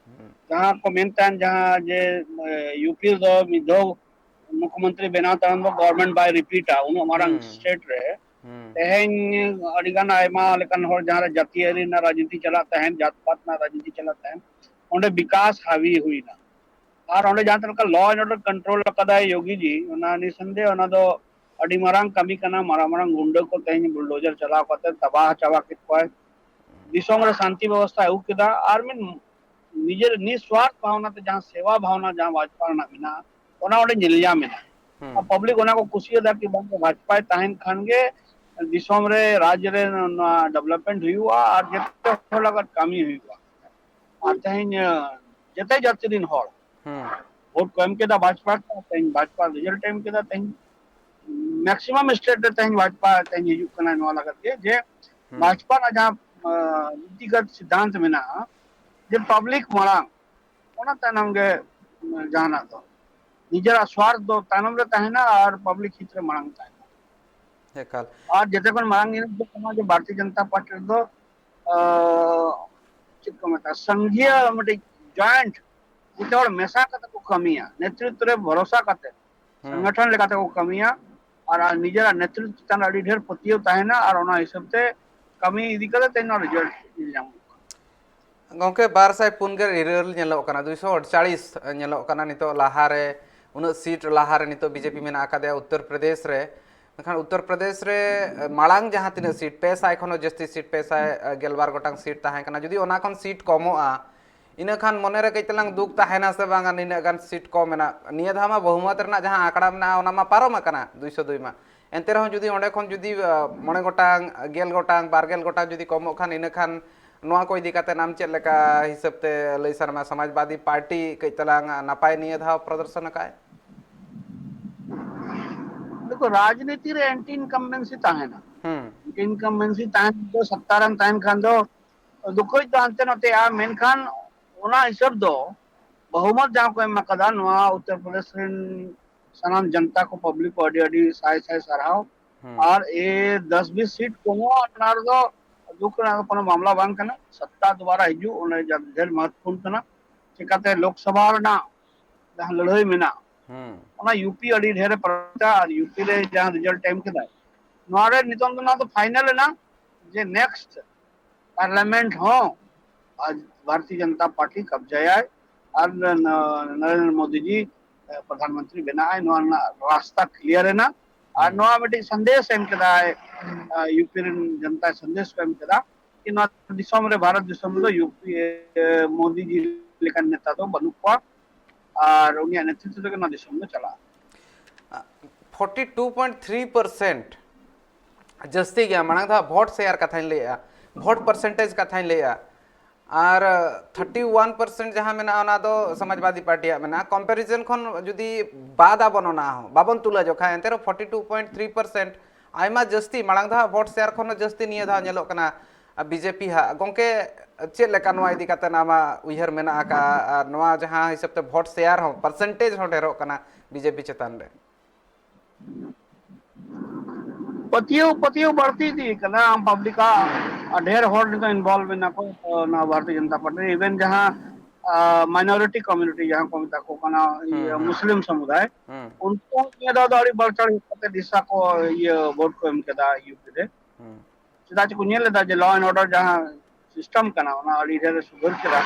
ᱡᱟᱦᱟᱸ ᱠᱚ ᱢᱮᱱ ᱛᱟᱦᱮᱱ, ᱡᱟᱦᱟᱸ ᱡᱮ, ᱮ, ᱭᱩ ᱯᱤ ᱨᱮᱫᱚ ᱢᱤᱫ ᱫᱷᱟᱣ ᱢᱩᱠᱷᱭᱚᱢᱚᱱᱛᱨᱤ ᱵᱮᱱᱟᱣ ᱛᱟᱭᱚᱢ ᱫᱚ ᱜᱚᱵᱷᱚᱨᱱᱢᱮᱱᱴ ᱵᱟᱭ ᱨᱤᱯᱤᱴᱟ, ᱩᱱᱟᱹᱜ ᱢᱟᱨᱟᱝ ᱦᱩᱸ᱾ ᱥᱴᱮᱴ ᱨᱮ ᱦᱩᱸ᱾ ᱛᱮᱦᱮᱧ ᱟᱹᱰᱤ ᱜᱟᱱ ᱟᱭᱢᱟ ᱞᱮᱠᱟᱱ ᱦᱚᱲ, ᱡᱟᱦᱟᱸ ᱨᱮ ᱡᱟᱹᱛᱤᱭᱟᱹᱨᱤ ᱨᱮᱱᱟᱜ ᱨᱟᱡᱽᱱᱤᱛᱤ ᱪᱟᱞᱟᱜ ᱛᱟᱦᱮᱸᱱ, ᱡᱟᱛ ᱯᱟᱛ ᱨᱮᱱᱟᱜ ᱨᱟᱡᱽᱱᱤᱛᱤ ᱪᱟᱞᱟᱜ ᱛᱟᱦᱮᱸᱱ, ᱚᱸᱰᱮ ᱵᱤᱠᱟᱥ ᱦᱟᱹᱣᱤ ᱦᱩᱭᱱᱟ᱾ ᱟᱨ ᱚᱸᱰᱮ ᱡᱟᱦᱟᱸ ᱛᱤᱱᱟᱹᱜ ᱞᱚ ᱮᱱᱰ ᱚᱨᱰᱟᱨ ᱠᱚᱱᱴᱨᱳᱞ ᱟᱠᱟᱫᱟᱭ ᱭᱳᱜᱤ ᱡᱤ, ᱚᱱᱟ ᱱᱤᱥᱚᱱᱫᱮᱦ ᱚᱱᱟ ᱫᱚ ᱟᱹᱰᱤ ᱢᱟᱨᱟᱝ ᱠᱟᱹᱢᱤ ᱠᱟᱱᱟ᱾ ᱢᱟᱨᱟᱝ ᱢᱟᱨᱟᱝ ᱜᱩᱱᱰᱟᱹ ᱠᱚ ᱛᱮᱦᱮᱧ ᱵᱩᱞᱰᱳᱡᱟᱨ ᱪᱟᱞᱟᱣ ᱠᱟᱛᱮ ᱛᱟᱵᱟᱦ ᱪᱟᱵᱟ ᱠᱮᱫ ᱠᱚᱣᱟᱭ᱾ ᱫᱤᱥᱚᱢ ᱨᱮ ᱥᱟᱱᱛᱤ ᱵᱮᱵᱚᱥᱛᱷᱟᱭ ᱟᱹᱜᱩ ᱠᱮᱫᱟ᱾ ᱟᱨ ᱢᱤᱫ ᱱᱤᱡᱮᱨ ᱱᱤᱥᱣᱟᱨᱛᱷ ᱵᱷᱟᱵᱽᱱᱟ ᱛᱮ ᱡᱟᱦᱟᱸ ᱥᱮᱣᱟ ᱵᱷᱟᱵᱽᱱᱟ ᱡᱟᱦᱟᱸ ᱵᱷᱟᱡᱽᱯᱟ ᱨᱮᱱᱟᱜ ᱢᱮᱱᱟᱜᱼᱟ, ᱚᱱᱟ ᱚᱸᱰᱮ ᱧᱮᱞ ᱧᱟᱢ ᱮᱱᱟ᱾ ᱦᱩᱸ᱾ ᱟᱨ ᱯᱟᱵᱽᱞᱤᱠ ᱚᱱᱟ ᱠᱚ ᱠᱩᱥᱤᱭᱟᱫᱟ ᱠᱤ ᱵᱟᱝ, ᱵᱷᱟᱡᱽᱯᱟᱭ ᱛᱟᱦᱮᱱ ᱠᱷᱟᱱ ᱜᱮ ᱫᱤᱥᱚᱢ ᱨᱮ, ᱨᱟᱡᱽ ᱨᱮ ᱱᱚᱣᱟ ᱰᱮᱵᱷᱞᱚᱯᱢᱮᱱᱴ ᱦᱩᱭᱩᱜᱼᱟ ᱟᱨ ᱡᱚᱛᱚ ᱦᱚᱲ ᱞᱟᱜᱟᱫ ᱠᱟᱹᱢᱤ ᱦᱩᱭᱩᱜᱼᱟ᱾ ᱟᱨ ᱛᱮᱦᱮᱧ ᱡᱚᱛᱚ ᱡᱟᱹᱛᱤ ᱨᱮᱱ ᱦᱚᱲ ᱵᱷᱳᱴ ᱠᱚ ᱮᱢ ᱠᱮᱫᱟ ᱵᱷᱟᱡᱽᱯᱟ ᱠᱚ, ᱛᱮᱦᱮᱧ ᱵᱷᱟᱡᱽᱯᱟ ᱨᱮᱡᱟᱞᱴ ᱮᱢ ᱠᱮᱫᱟ᱾ ᱛᱮᱦᱮᱧ ᱢᱮᱠᱥᱤᱢᱟᱢ ᱥᱴᱮᱴ ᱨᱮ ᱛᱮᱦᱮᱧ ᱵᱷᱟᱡᱽᱯᱟ ᱛᱮᱦᱮᱧ ᱦᱤᱡᱩᱜ ᱠᱟᱱᱟ᱾ ᱱᱚᱣᱟ ᱞᱟᱹᱜᱤᱫ ᱜᱮ ᱡᱮ ᱵᱷᱟᱡᱽᱯᱟ ᱨᱮᱱᱟᱜ ᱡᱟᱦᱟᱸ ᱱᱤᱛᱤᱜᱚᱛ ᱥᱤᱫᱽᱫᱷᱟᱱᱛ ᱢᱮᱱᱟᱜᱼᱟ ᱡᱮ ᱯᱟᱵᱽᱞᱤᱠ ᱢᱟᱲᱟᱝ, ᱚᱱᱟ ᱛᱟᱭᱱᱚᱢ ᱜᱮ ᱡᱟᱦᱟᱱᱟᱜ ᱫᱚ᱾ ᱱᱤᱡᱮᱨᱟᱜ ᱥᱣᱟᱨᱛᱷ ᱫᱚ ᱛᱟᱭᱱᱚᱢ ᱨᱮ ᱛᱟᱦᱮᱱᱟ ᱟᱨ ᱯᱟᱵᱽᱞᱤᱠ ᱦᱤᱛ ᱨᱮ ᱢᱟᱲᱟᱝ ᱛᱟᱦᱮᱱᱟ᱾ ᱟᱨ ᱡᱮᱛᱮ ᱠᱷᱚᱱ ᱢᱟᱨᱟᱝ ᱡᱤᱱᱤᱥ ᱫᱚ ᱠᱟᱱᱟ ᱡᱮ ᱵᱷᱟᱨᱚᱛᱤᱭᱚ ᱡᱚᱱᱚᱛᱟ ᱯᱟᱨᱴᱤ ᱨᱮᱫᱚ, ᱟᱸ, ᱪᱮᱫ ᱠᱚ ᱢᱮᱛᱟᱜᱼᱟ, ᱥᱚᱝᱜᱷᱤᱭᱚ ᱢᱤᱫᱴᱤᱡ ᱡᱚᱭᱮᱱᱴ, ᱡᱚᱛᱚ ᱦᱚᱲ ᱢᱮᱥᱟ ᱠᱟᱛᱮ ᱠᱚ ᱠᱟᱹᱢᱤᱭᱟ, ᱱᱮᱛᱨᱤᱛᱵ ᱨᱮ ᱵᱷᱚᱨᱚᱥᱟ ᱠᱟᱛᱮ ᱥᱚᱝᱜᱚᱴᱷᱚᱱ ᱞᱮᱠᱟᱛᱮ ᱠᱚ ᱠᱟᱹᱢᱤᱭᱟ᱾ ᱟᱨ, ᱟᱨ ᱱᱤᱡᱮᱨᱟᱜ ᱱᱮᱛᱨᱤᱛᱵ ᱪᱮᱛᱟᱱ ᱨᱮ ᱟᱹᱰᱤ ᱰᱷᱮᱨ ᱯᱟᱹᱛᱭᱟᱹᱣ ᱛᱟᱦᱮᱱᱟ ᱟᱨ ᱚᱱᱟ ᱦᱤᱥᱟᱹᱵ ᱛᱮ ᱠᱟᱹᱢᱤ ᱤᱫᱤ ᱠᱟᱛᱮ ᱛᱮᱦᱮᱧ ᱱᱚᱣᱟ ᱨᱮᱡᱟᱞᱴ ᱧᱮᱞ ᱧᱟᱢᱚᱜ ᱠᱟᱱᱟ᱾ ᱜᱚᱢᱠᱮ, ᱵᱟᱨ ᱥᱟᱭ ᱯᱩᱱ ᱜᱮᱞ ᱤᱨᱟᱹᱞ ᱧᱮᱞᱚᱜ ᱠᱟᱱᱟ, ᱫᱩᱭᱥᱚ ᱟᱴᱪᱟᱲᱤᱥ ᱧᱮᱞᱚᱜ ᱠᱟᱱᱟ ᱱᱤᱛᱚᱜ᱾ ᱞᱟᱦᱟᱨᱮ ᱩᱱᱟᱹᱜ ᱥᱤᱴ ᱞᱟᱦᱟᱨᱮ ᱱᱤᱛᱚᱜ ᱵᱤᱡᱮᱯᱤ ᱢᱮᱱᱟᱜ ᱟᱠᱟᱫᱮᱭᱟ ᱩᱛᱛᱚᱨ ᱯᱨᱚᱫᱮᱥ ᱨᱮ, ᱢᱮᱱᱠᱷᱟᱱ ᱩᱛᱛᱚᱨ ᱯᱨᱚᱫᱮᱥ ᱨᱮ ᱢᱟᱲᱟᱝ ᱡᱟᱦᱟᱸ ᱛᱤᱱᱟᱹᱜ ᱥᱤᱴ, ᱯᱮ ᱥᱟᱭ ᱠᱷᱚᱱ ᱦᱚᱸ ᱡᱟᱹᱥᱛᱤ ᱥᱤᱴ, ᱯᱮ ᱥᱟᱭ ᱜᱮᱞᱵᱟᱨ ᱜᱚᱴᱟᱝ ᱥᱤᱴ ᱛᱟᱦᱮᱸ ᱠᱟᱱᱟ, ᱡᱩᱫᱤ ᱚᱱᱟ ᱠᱷᱚᱱ ᱥᱤᱴ ᱠᱚᱢᱚᱜᱼᱟ, ᱤᱱᱟᱹ ᱠᱷᱟᱱ ᱢᱚᱱᱮᱨᱮ ᱠᱟᱹᱡ ᱛᱟᱞᱟᱝ ᱫᱩᱠ ᱛᱟᱦᱮᱱᱟ ᱥᱮ ᱵᱟᱝᱟ? ᱱᱤᱱᱟᱹᱜ ᱜᱟᱱ ᱥᱤᱴ ᱠᱚᱢ ᱮᱱᱟ, ᱱᱤᱭᱟᱹ ᱫᱷᱟᱣ ᱢᱟ ᱵᱚᱦᱩᱢᱚᱛ ᱨᱮᱱᱟᱜ ᱡᱟᱦᱟᱸ ᱟᱸᱠᱲᱟ ᱢᱮᱱᱟᱜᱼᱟ, ᱚᱱᱟ ᱢᱟ ᱯᱟᱨᱚᱢ ᱟᱠᱟᱱᱟ, ᱫᱩᱭᱥᱚ ᱫᱩᱭ ᱢᱟ᱾ ᱮᱱᱛᱮ ᱨᱮᱦᱚᱸ ᱡᱩᱫᱤ ᱚᱸᱰᱮ ᱠᱷᱚᱱ ᱡᱩᱫᱤ, ᱟ, ᱢᱚᱬᱮ ᱜᱚᱴᱟᱝ, ᱜᱮᱞ ᱜᱚᱴᱟᱝ, ᱵᱟᱨ ᱜᱮᱞ ᱜᱚᱴᱟᱝ ᱡᱩᱫᱤ ᱠᱚᱢᱚᱜ ᱠᱷᱟᱱ, ᱤᱱᱟᱹ ᱠᱷᱟᱱ ᱱᱚᱣᱟ ᱠᱚ ᱤᱫᱤ ᱠᱟᱛᱮ ᱟᱢ ᱪᱮᱫ ᱞᱮᱠᱟ ᱦᱤᱥᱟᱹᱵ ᱛᱮ ᱞᱟᱹᱭ ᱥᱟᱱᱟᱢᱟ? ᱥᱚᱢᱟᱡᱽᱵᱟᱫᱤ ᱯᱟᱨᱴᱤ ᱠᱟᱹᱡ ᱛᱟᱞᱟᱝ ᱱᱟᱯᱟᱭ ᱱᱤᱭᱟᱹ ᱫᱷᱟᱣ ᱯᱨᱚᱫᱚᱨᱥᱚᱱ ᱟᱠᱟᱫ? ᱫᱮᱠᱷᱚ, ᱨᱟᱡᱽᱱᱤᱛᱤ ᱨᱮ ᱮᱱᱴᱤ ᱤᱱᱠᱟᱢᱵᱮᱱᱥᱤ ᱛᱟᱦᱮᱱᱟ᱾ ᱦᱩᱸ᱾ ᱮᱱᱴᱤ ᱤᱱᱠᱟᱢᱵᱮᱱᱥᱤ ᱛᱟᱦᱮᱱ ᱫᱚ, ᱥᱚᱛᱛᱟ ᱨᱮᱢ ᱛᱟᱦᱮᱱ ᱠᱷᱟᱱ ᱫᱚ ᱫᱩᱠᱷᱟᱹᱡ ᱫᱚ ᱦᱟᱱᱛᱮ ᱱᱟᱛᱮᱜᱼᱟ, ᱢᱮᱱᱠᱷᱟᱱ ᱚᱱᱟ ᱦᱤᱥᱟᱹᱵ ᱫᱚ ᱵᱚᱦᱩᱢᱚᱛ ᱡᱟᱦᱟᱸ ᱠᱚ ᱮᱢ ᱟᱠᱟᱫᱟ ᱱᱚᱣᱟ ᱩᱛᱛᱚᱨ ᱯᱨᱚᱫᱮᱥ ᱨᱮᱱ ᱥᱟᱱᱟᱢ ᱡᱚᱱᱛᱟ ᱠᱚ, ᱯᱟᱵᱽᱞᱤᱠ ᱠᱚ ᱟᱹᱰᱤ ᱟᱹᱰᱤ ᱥᱟᱭ ᱥᱟᱭ ᱥᱟᱨᱦᱟᱣ᱾ ᱦᱩᱸ᱾ ᱟᱨ ᱮ ᱫᱚᱥ ᱵᱤᱥ ᱥᱤᱴ ᱠᱚᱢᱚᱜᱼᱟ, ᱚᱱᱟ ᱨᱮᱫᱚ ᱫᱩᱠ ᱨᱮᱱᱟᱜ ᱫᱚ ᱠᱳᱱᱳ ᱢᱟᱢᱞᱟ ᱵᱟᱝ ᱠᱟᱱᱟ᱾ ᱥᱚᱛᱛᱟ ᱫᱩᱵᱟᱨᱟ ᱦᱤᱡᱩᱜ, ᱚᱱᱟ ᱰᱷᱮᱨ ᱢᱚᱦᱚᱛᱯᱩᱨᱱ ᱠᱟᱱᱟ᱾ ᱪᱤᱠᱟᱛᱮ ᱞᱳᱠᱥᱚᱵᱷᱟ ᱨᱮᱱᱟᱜ ᱡᱟᱦᱟᱸ ᱞᱟᱹᱲᱦᱟᱹᱭ ᱢᱮᱱᱟᱜᱼᱟ, ᱦᱩᱸ᱾ ᱚᱱᱟ ᱭᱩᱯᱤ ᱟᱹᱰᱤ ᱰᱷᱮᱨ ᱮ ᱯᱟᱨᱚᱢ ᱠᱮᱫᱟ ᱟᱨ ᱭᱩᱯᱤ ᱨᱮ ᱡᱟᱦᱟᱸ ᱨᱮᱡᱟᱞᱴ ᱮᱢ ᱠᱮᱫᱟᱭ, ᱱᱚᱣᱟ ᱨᱮ ᱱᱤᱛᱚᱝ ᱫᱚ ᱱᱚᱣᱟ ᱫᱚ ᱯᱷᱟᱭᱱᱟᱞ ᱮᱱᱟ ᱡᱮ ᱱᱮᱠᱥᱴ ᱯᱟᱨᱞᱟᱢᱮᱱᱴ ᱦᱚᱸ ᱟᱡ ᱵᱷᱟᱨᱚᱛᱤᱭᱚ ᱡᱚᱱᱚᱛᱟ ᱯᱟᱨᱴᱤ ᱠᱟᱵᱡᱟᱭᱟᱭ᱾ ᱟᱨ ᱱᱚ-, ᱱᱚᱨᱮᱱᱫᱨᱚ ᱢᱳᱫᱤ ᱡᱤ, ᱮ, ᱯᱨᱚᱫᱷᱟᱱ ᱢᱚᱱᱛᱨᱤ ᱵᱮᱱᱟᱜ ᱟᱭ, ᱱᱚᱣᱟ ᱨᱮᱱᱟᱜ ᱨᱟᱥᱛᱟ ᱠᱞᱤᱭᱟᱨ ᱮᱱᱟ᱾ ᱟᱨ ᱦᱩᱸ᱾ ᱱᱚᱣᱟ ᱢᱤᱫᱴᱤᱡ ᱥᱟᱸᱫᱮᱥ ᱮᱢ ᱠᱮᱫᱟᱭ, ᱮ, ᱭᱩᱯᱤ ᱨᱮᱱ ᱡᱚᱱᱚᱛᱟ ᱥᱟᱸᱫᱮᱥ ᱠᱚ ᱮᱢ ᱠᱮᱫᱟ ᱠᱤ ᱱᱚᱣᱟ ᱫᱤᱥᱚᱢ ᱨᱮ, ᱵᱷᱟᱨᱚᱛ ᱫᱤᱥᱚᱢ ᱨᱮᱫᱚ ᱭᱩᱯᱤ, ᱮ, ᱢᱳᱫᱤ ᱡᱤ ᱞᱮᱠᱟᱱ ᱱᱮᱛᱟ ᱫᱚ ᱵᱟᱹᱱᱩᱜ ᱠᱚᱣᱟ᱾ ᱟᱨ ᱩᱱᱤᱭᱟᱜ ᱱᱮᱛᱨᱤᱛᱵ ᱛᱮᱜᱮ ᱱᱚᱣᱟ ᱫᱤᱥᱚᱢ ᱫᱚ ᱪᱟᱞᱟᱜᱼᱟ᱾ Forty two point three percent ᱡᱟᱹᱥᱛᱤ ᱜᱮᱭᱟ᱾ ᱢᱟᱲᱟᱝ ᱫᱷᱟᱣ ᱵᱷᱳᱴ ᱥᱮᱭᱟᱨ ᱠᱟᱛᱷᱟᱧ ᱞᱟᱹᱭᱮᱜᱼᱟ, ᱵᱷᱳᱴ ᱯᱟᱨᱥᱮᱱᱴᱮᱡᱽ ᱠᱟᱛᱷᱟᱧ ᱞᱟᱹᱭᱮᱜᱼᱟ, ᱟᱨ ᱛᱷᱟᱨᱴᱤ ᱣᱟᱱ ᱯᱟᱨᱥᱮᱱᱴ ᱡᱟᱦᱟᱸ ᱢᱮᱱᱟᱜᱼᱟ, ᱚᱱᱟ ᱫᱚ ᱥᱚᱢᱟᱡᱽᱵᱟᱫᱤ ᱯᱟᱨᱴᱤᱭᱟᱜ ᱢᱮᱱᱟᱜᱼᱟ᱾ ᱠᱚᱢᱯᱮᱨᱤᱡᱚᱱ ᱠᱷᱚᱱ ᱡᱩᱫᱤ ᱵᱟᱫ ᱟᱵᱚᱱ, ᱚᱱᱟ ᱦᱚᱸ ᱵᱟᱵᱚᱱ ᱛᱩᱞᱟᱹ ᱡᱚᱠᱷᱟᱭᱟ, ᱮᱱᱛᱮ ᱨᱮᱦᱚᱸ forty two point three percent, ᱟᱭᱢᱟ ᱡᱟᱹᱥᱛᱤ, ᱢᱟᱲᱟᱝ ᱫᱷᱟᱣ ᱵᱷᱳᱴ ᱥᱮᱭᱟᱨ ᱠᱷᱚᱱ ᱦᱚᱸ ᱡᱟᱹᱥᱛᱤ ᱱᱤᱭᱟᱹ ᱫᱷᱟᱣ ᱧᱮᱞᱚᱜ ᱠᱟᱱᱟ ᱵᱤᱡᱮᱯᱤ ᱦᱟᱸᱜ᱾ ᱜᱚᱢᱠᱮ, ᱪᱮᱫ ᱞᱮᱠᱟ ᱱᱚᱣᱟ ᱤᱫᱤ ᱠᱟᱛᱮ ᱟᱢᱟᱜ ᱩᱭᱦᱟᱹᱨ ᱢᱮᱱᱟᱜ ᱟᱠᱟᱫᱼᱟ? ᱟᱨ ᱱᱚᱣᱟ ᱡᱟᱦᱟᱸ ᱦᱤᱥᱟᱹᱵ ᱛᱮ ᱵᱷᱳᱴ ᱥᱮᱭᱟᱨ ᱦᱚᱸ ᱯᱟᱨᱥᱮᱱᱴᱮᱡᱽ ᱦᱚᱸ ᱰᱷᱮᱨᱚᱜ ᱠᱟᱱᱟ ᱵᱤᱡᱮᱯᱤ ᱪᱮᱛᱟᱱ ᱨᱮ᱾ ᱯᱟᱹᱛᱭᱟᱹᱣ, ᱯᱟᱹᱛᱭᱟᱹᱣ ᱵᱟᱹᱲᱛᱤ ᱤᱫᱤ ᱠᱟᱱᱟ᱾ ᱟᱢ ᱯᱟᱵᱽᱞᱤᱠ ᱟᱜ ᱰᱷᱮᱨ ᱦᱚᱲ ᱱᱤᱛᱚᱜ ᱤᱱᱵᱚᱞᱵᱷ ᱢᱮᱱᱟᱜ ᱠᱚ, ᱚᱱᱟ ᱵᱷᱟᱨᱚᱛᱤᱭᱚ ᱡᱚᱱᱚᱛᱟ ᱯᱟᱨᱴᱤ ᱨᱮ᱾ ᱤᱵᱷᱮᱱ ᱡᱟᱦᱟᱸ, ᱟ, ᱢᱟᱭᱱᱚᱨᱤᱴᱤ ᱠᱚᱢᱤᱭᱩᱱᱤᱴᱤ ᱡᱟᱦᱟᱸ ᱠᱚ ᱢᱮᱛᱟ ᱠᱚ ᱠᱟᱱᱟ, ᱤᱭᱟᱹ, ᱦᱩᱸ, ᱦᱩᱸ᱾ ᱢᱩᱥᱞᱤᱢ ᱥᱚᱢᱩᱫᱟᱭ, ᱦᱩᱸ᱾ ᱩᱱᱠᱩ ᱱᱤᱭᱟᱹ ᱫᱷᱟᱣ ᱫᱚ ᱟᱹᱰᱤ ᱵᱟᱲᱪᱟᱲ ᱠᱟᱛᱮ ᱫᱤᱥᱟ ᱠᱚ, ᱤᱭᱟᱹ, ᱵᱷᱳᱴ ᱠᱚ ᱮᱢ ᱠᱮᱫᱟ ᱤᱭᱩ ᱯᱤ ᱨᱮ᱾ ᱦᱩᱸ᱾ ᱪᱮᱫᱟᱜ ᱪᱮ ᱠᱚ ᱧᱮᱞ ᱞᱮᱫᱟ ᱡᱮ ᱞᱚ ᱮᱱᱰ ᱚᱨᱰᱟᱨ ᱡᱟᱦᱟᱸ ᱥᱤᱥᱴᱮᱢ ᱠᱟᱱᱟ, ᱚᱱᱟ ᱟᱹᱰᱤ ᱰᱷᱮᱨ ᱮ ᱥᱩᱫᱷᱟᱹᱨ ᱠᱮᱫᱟ᱾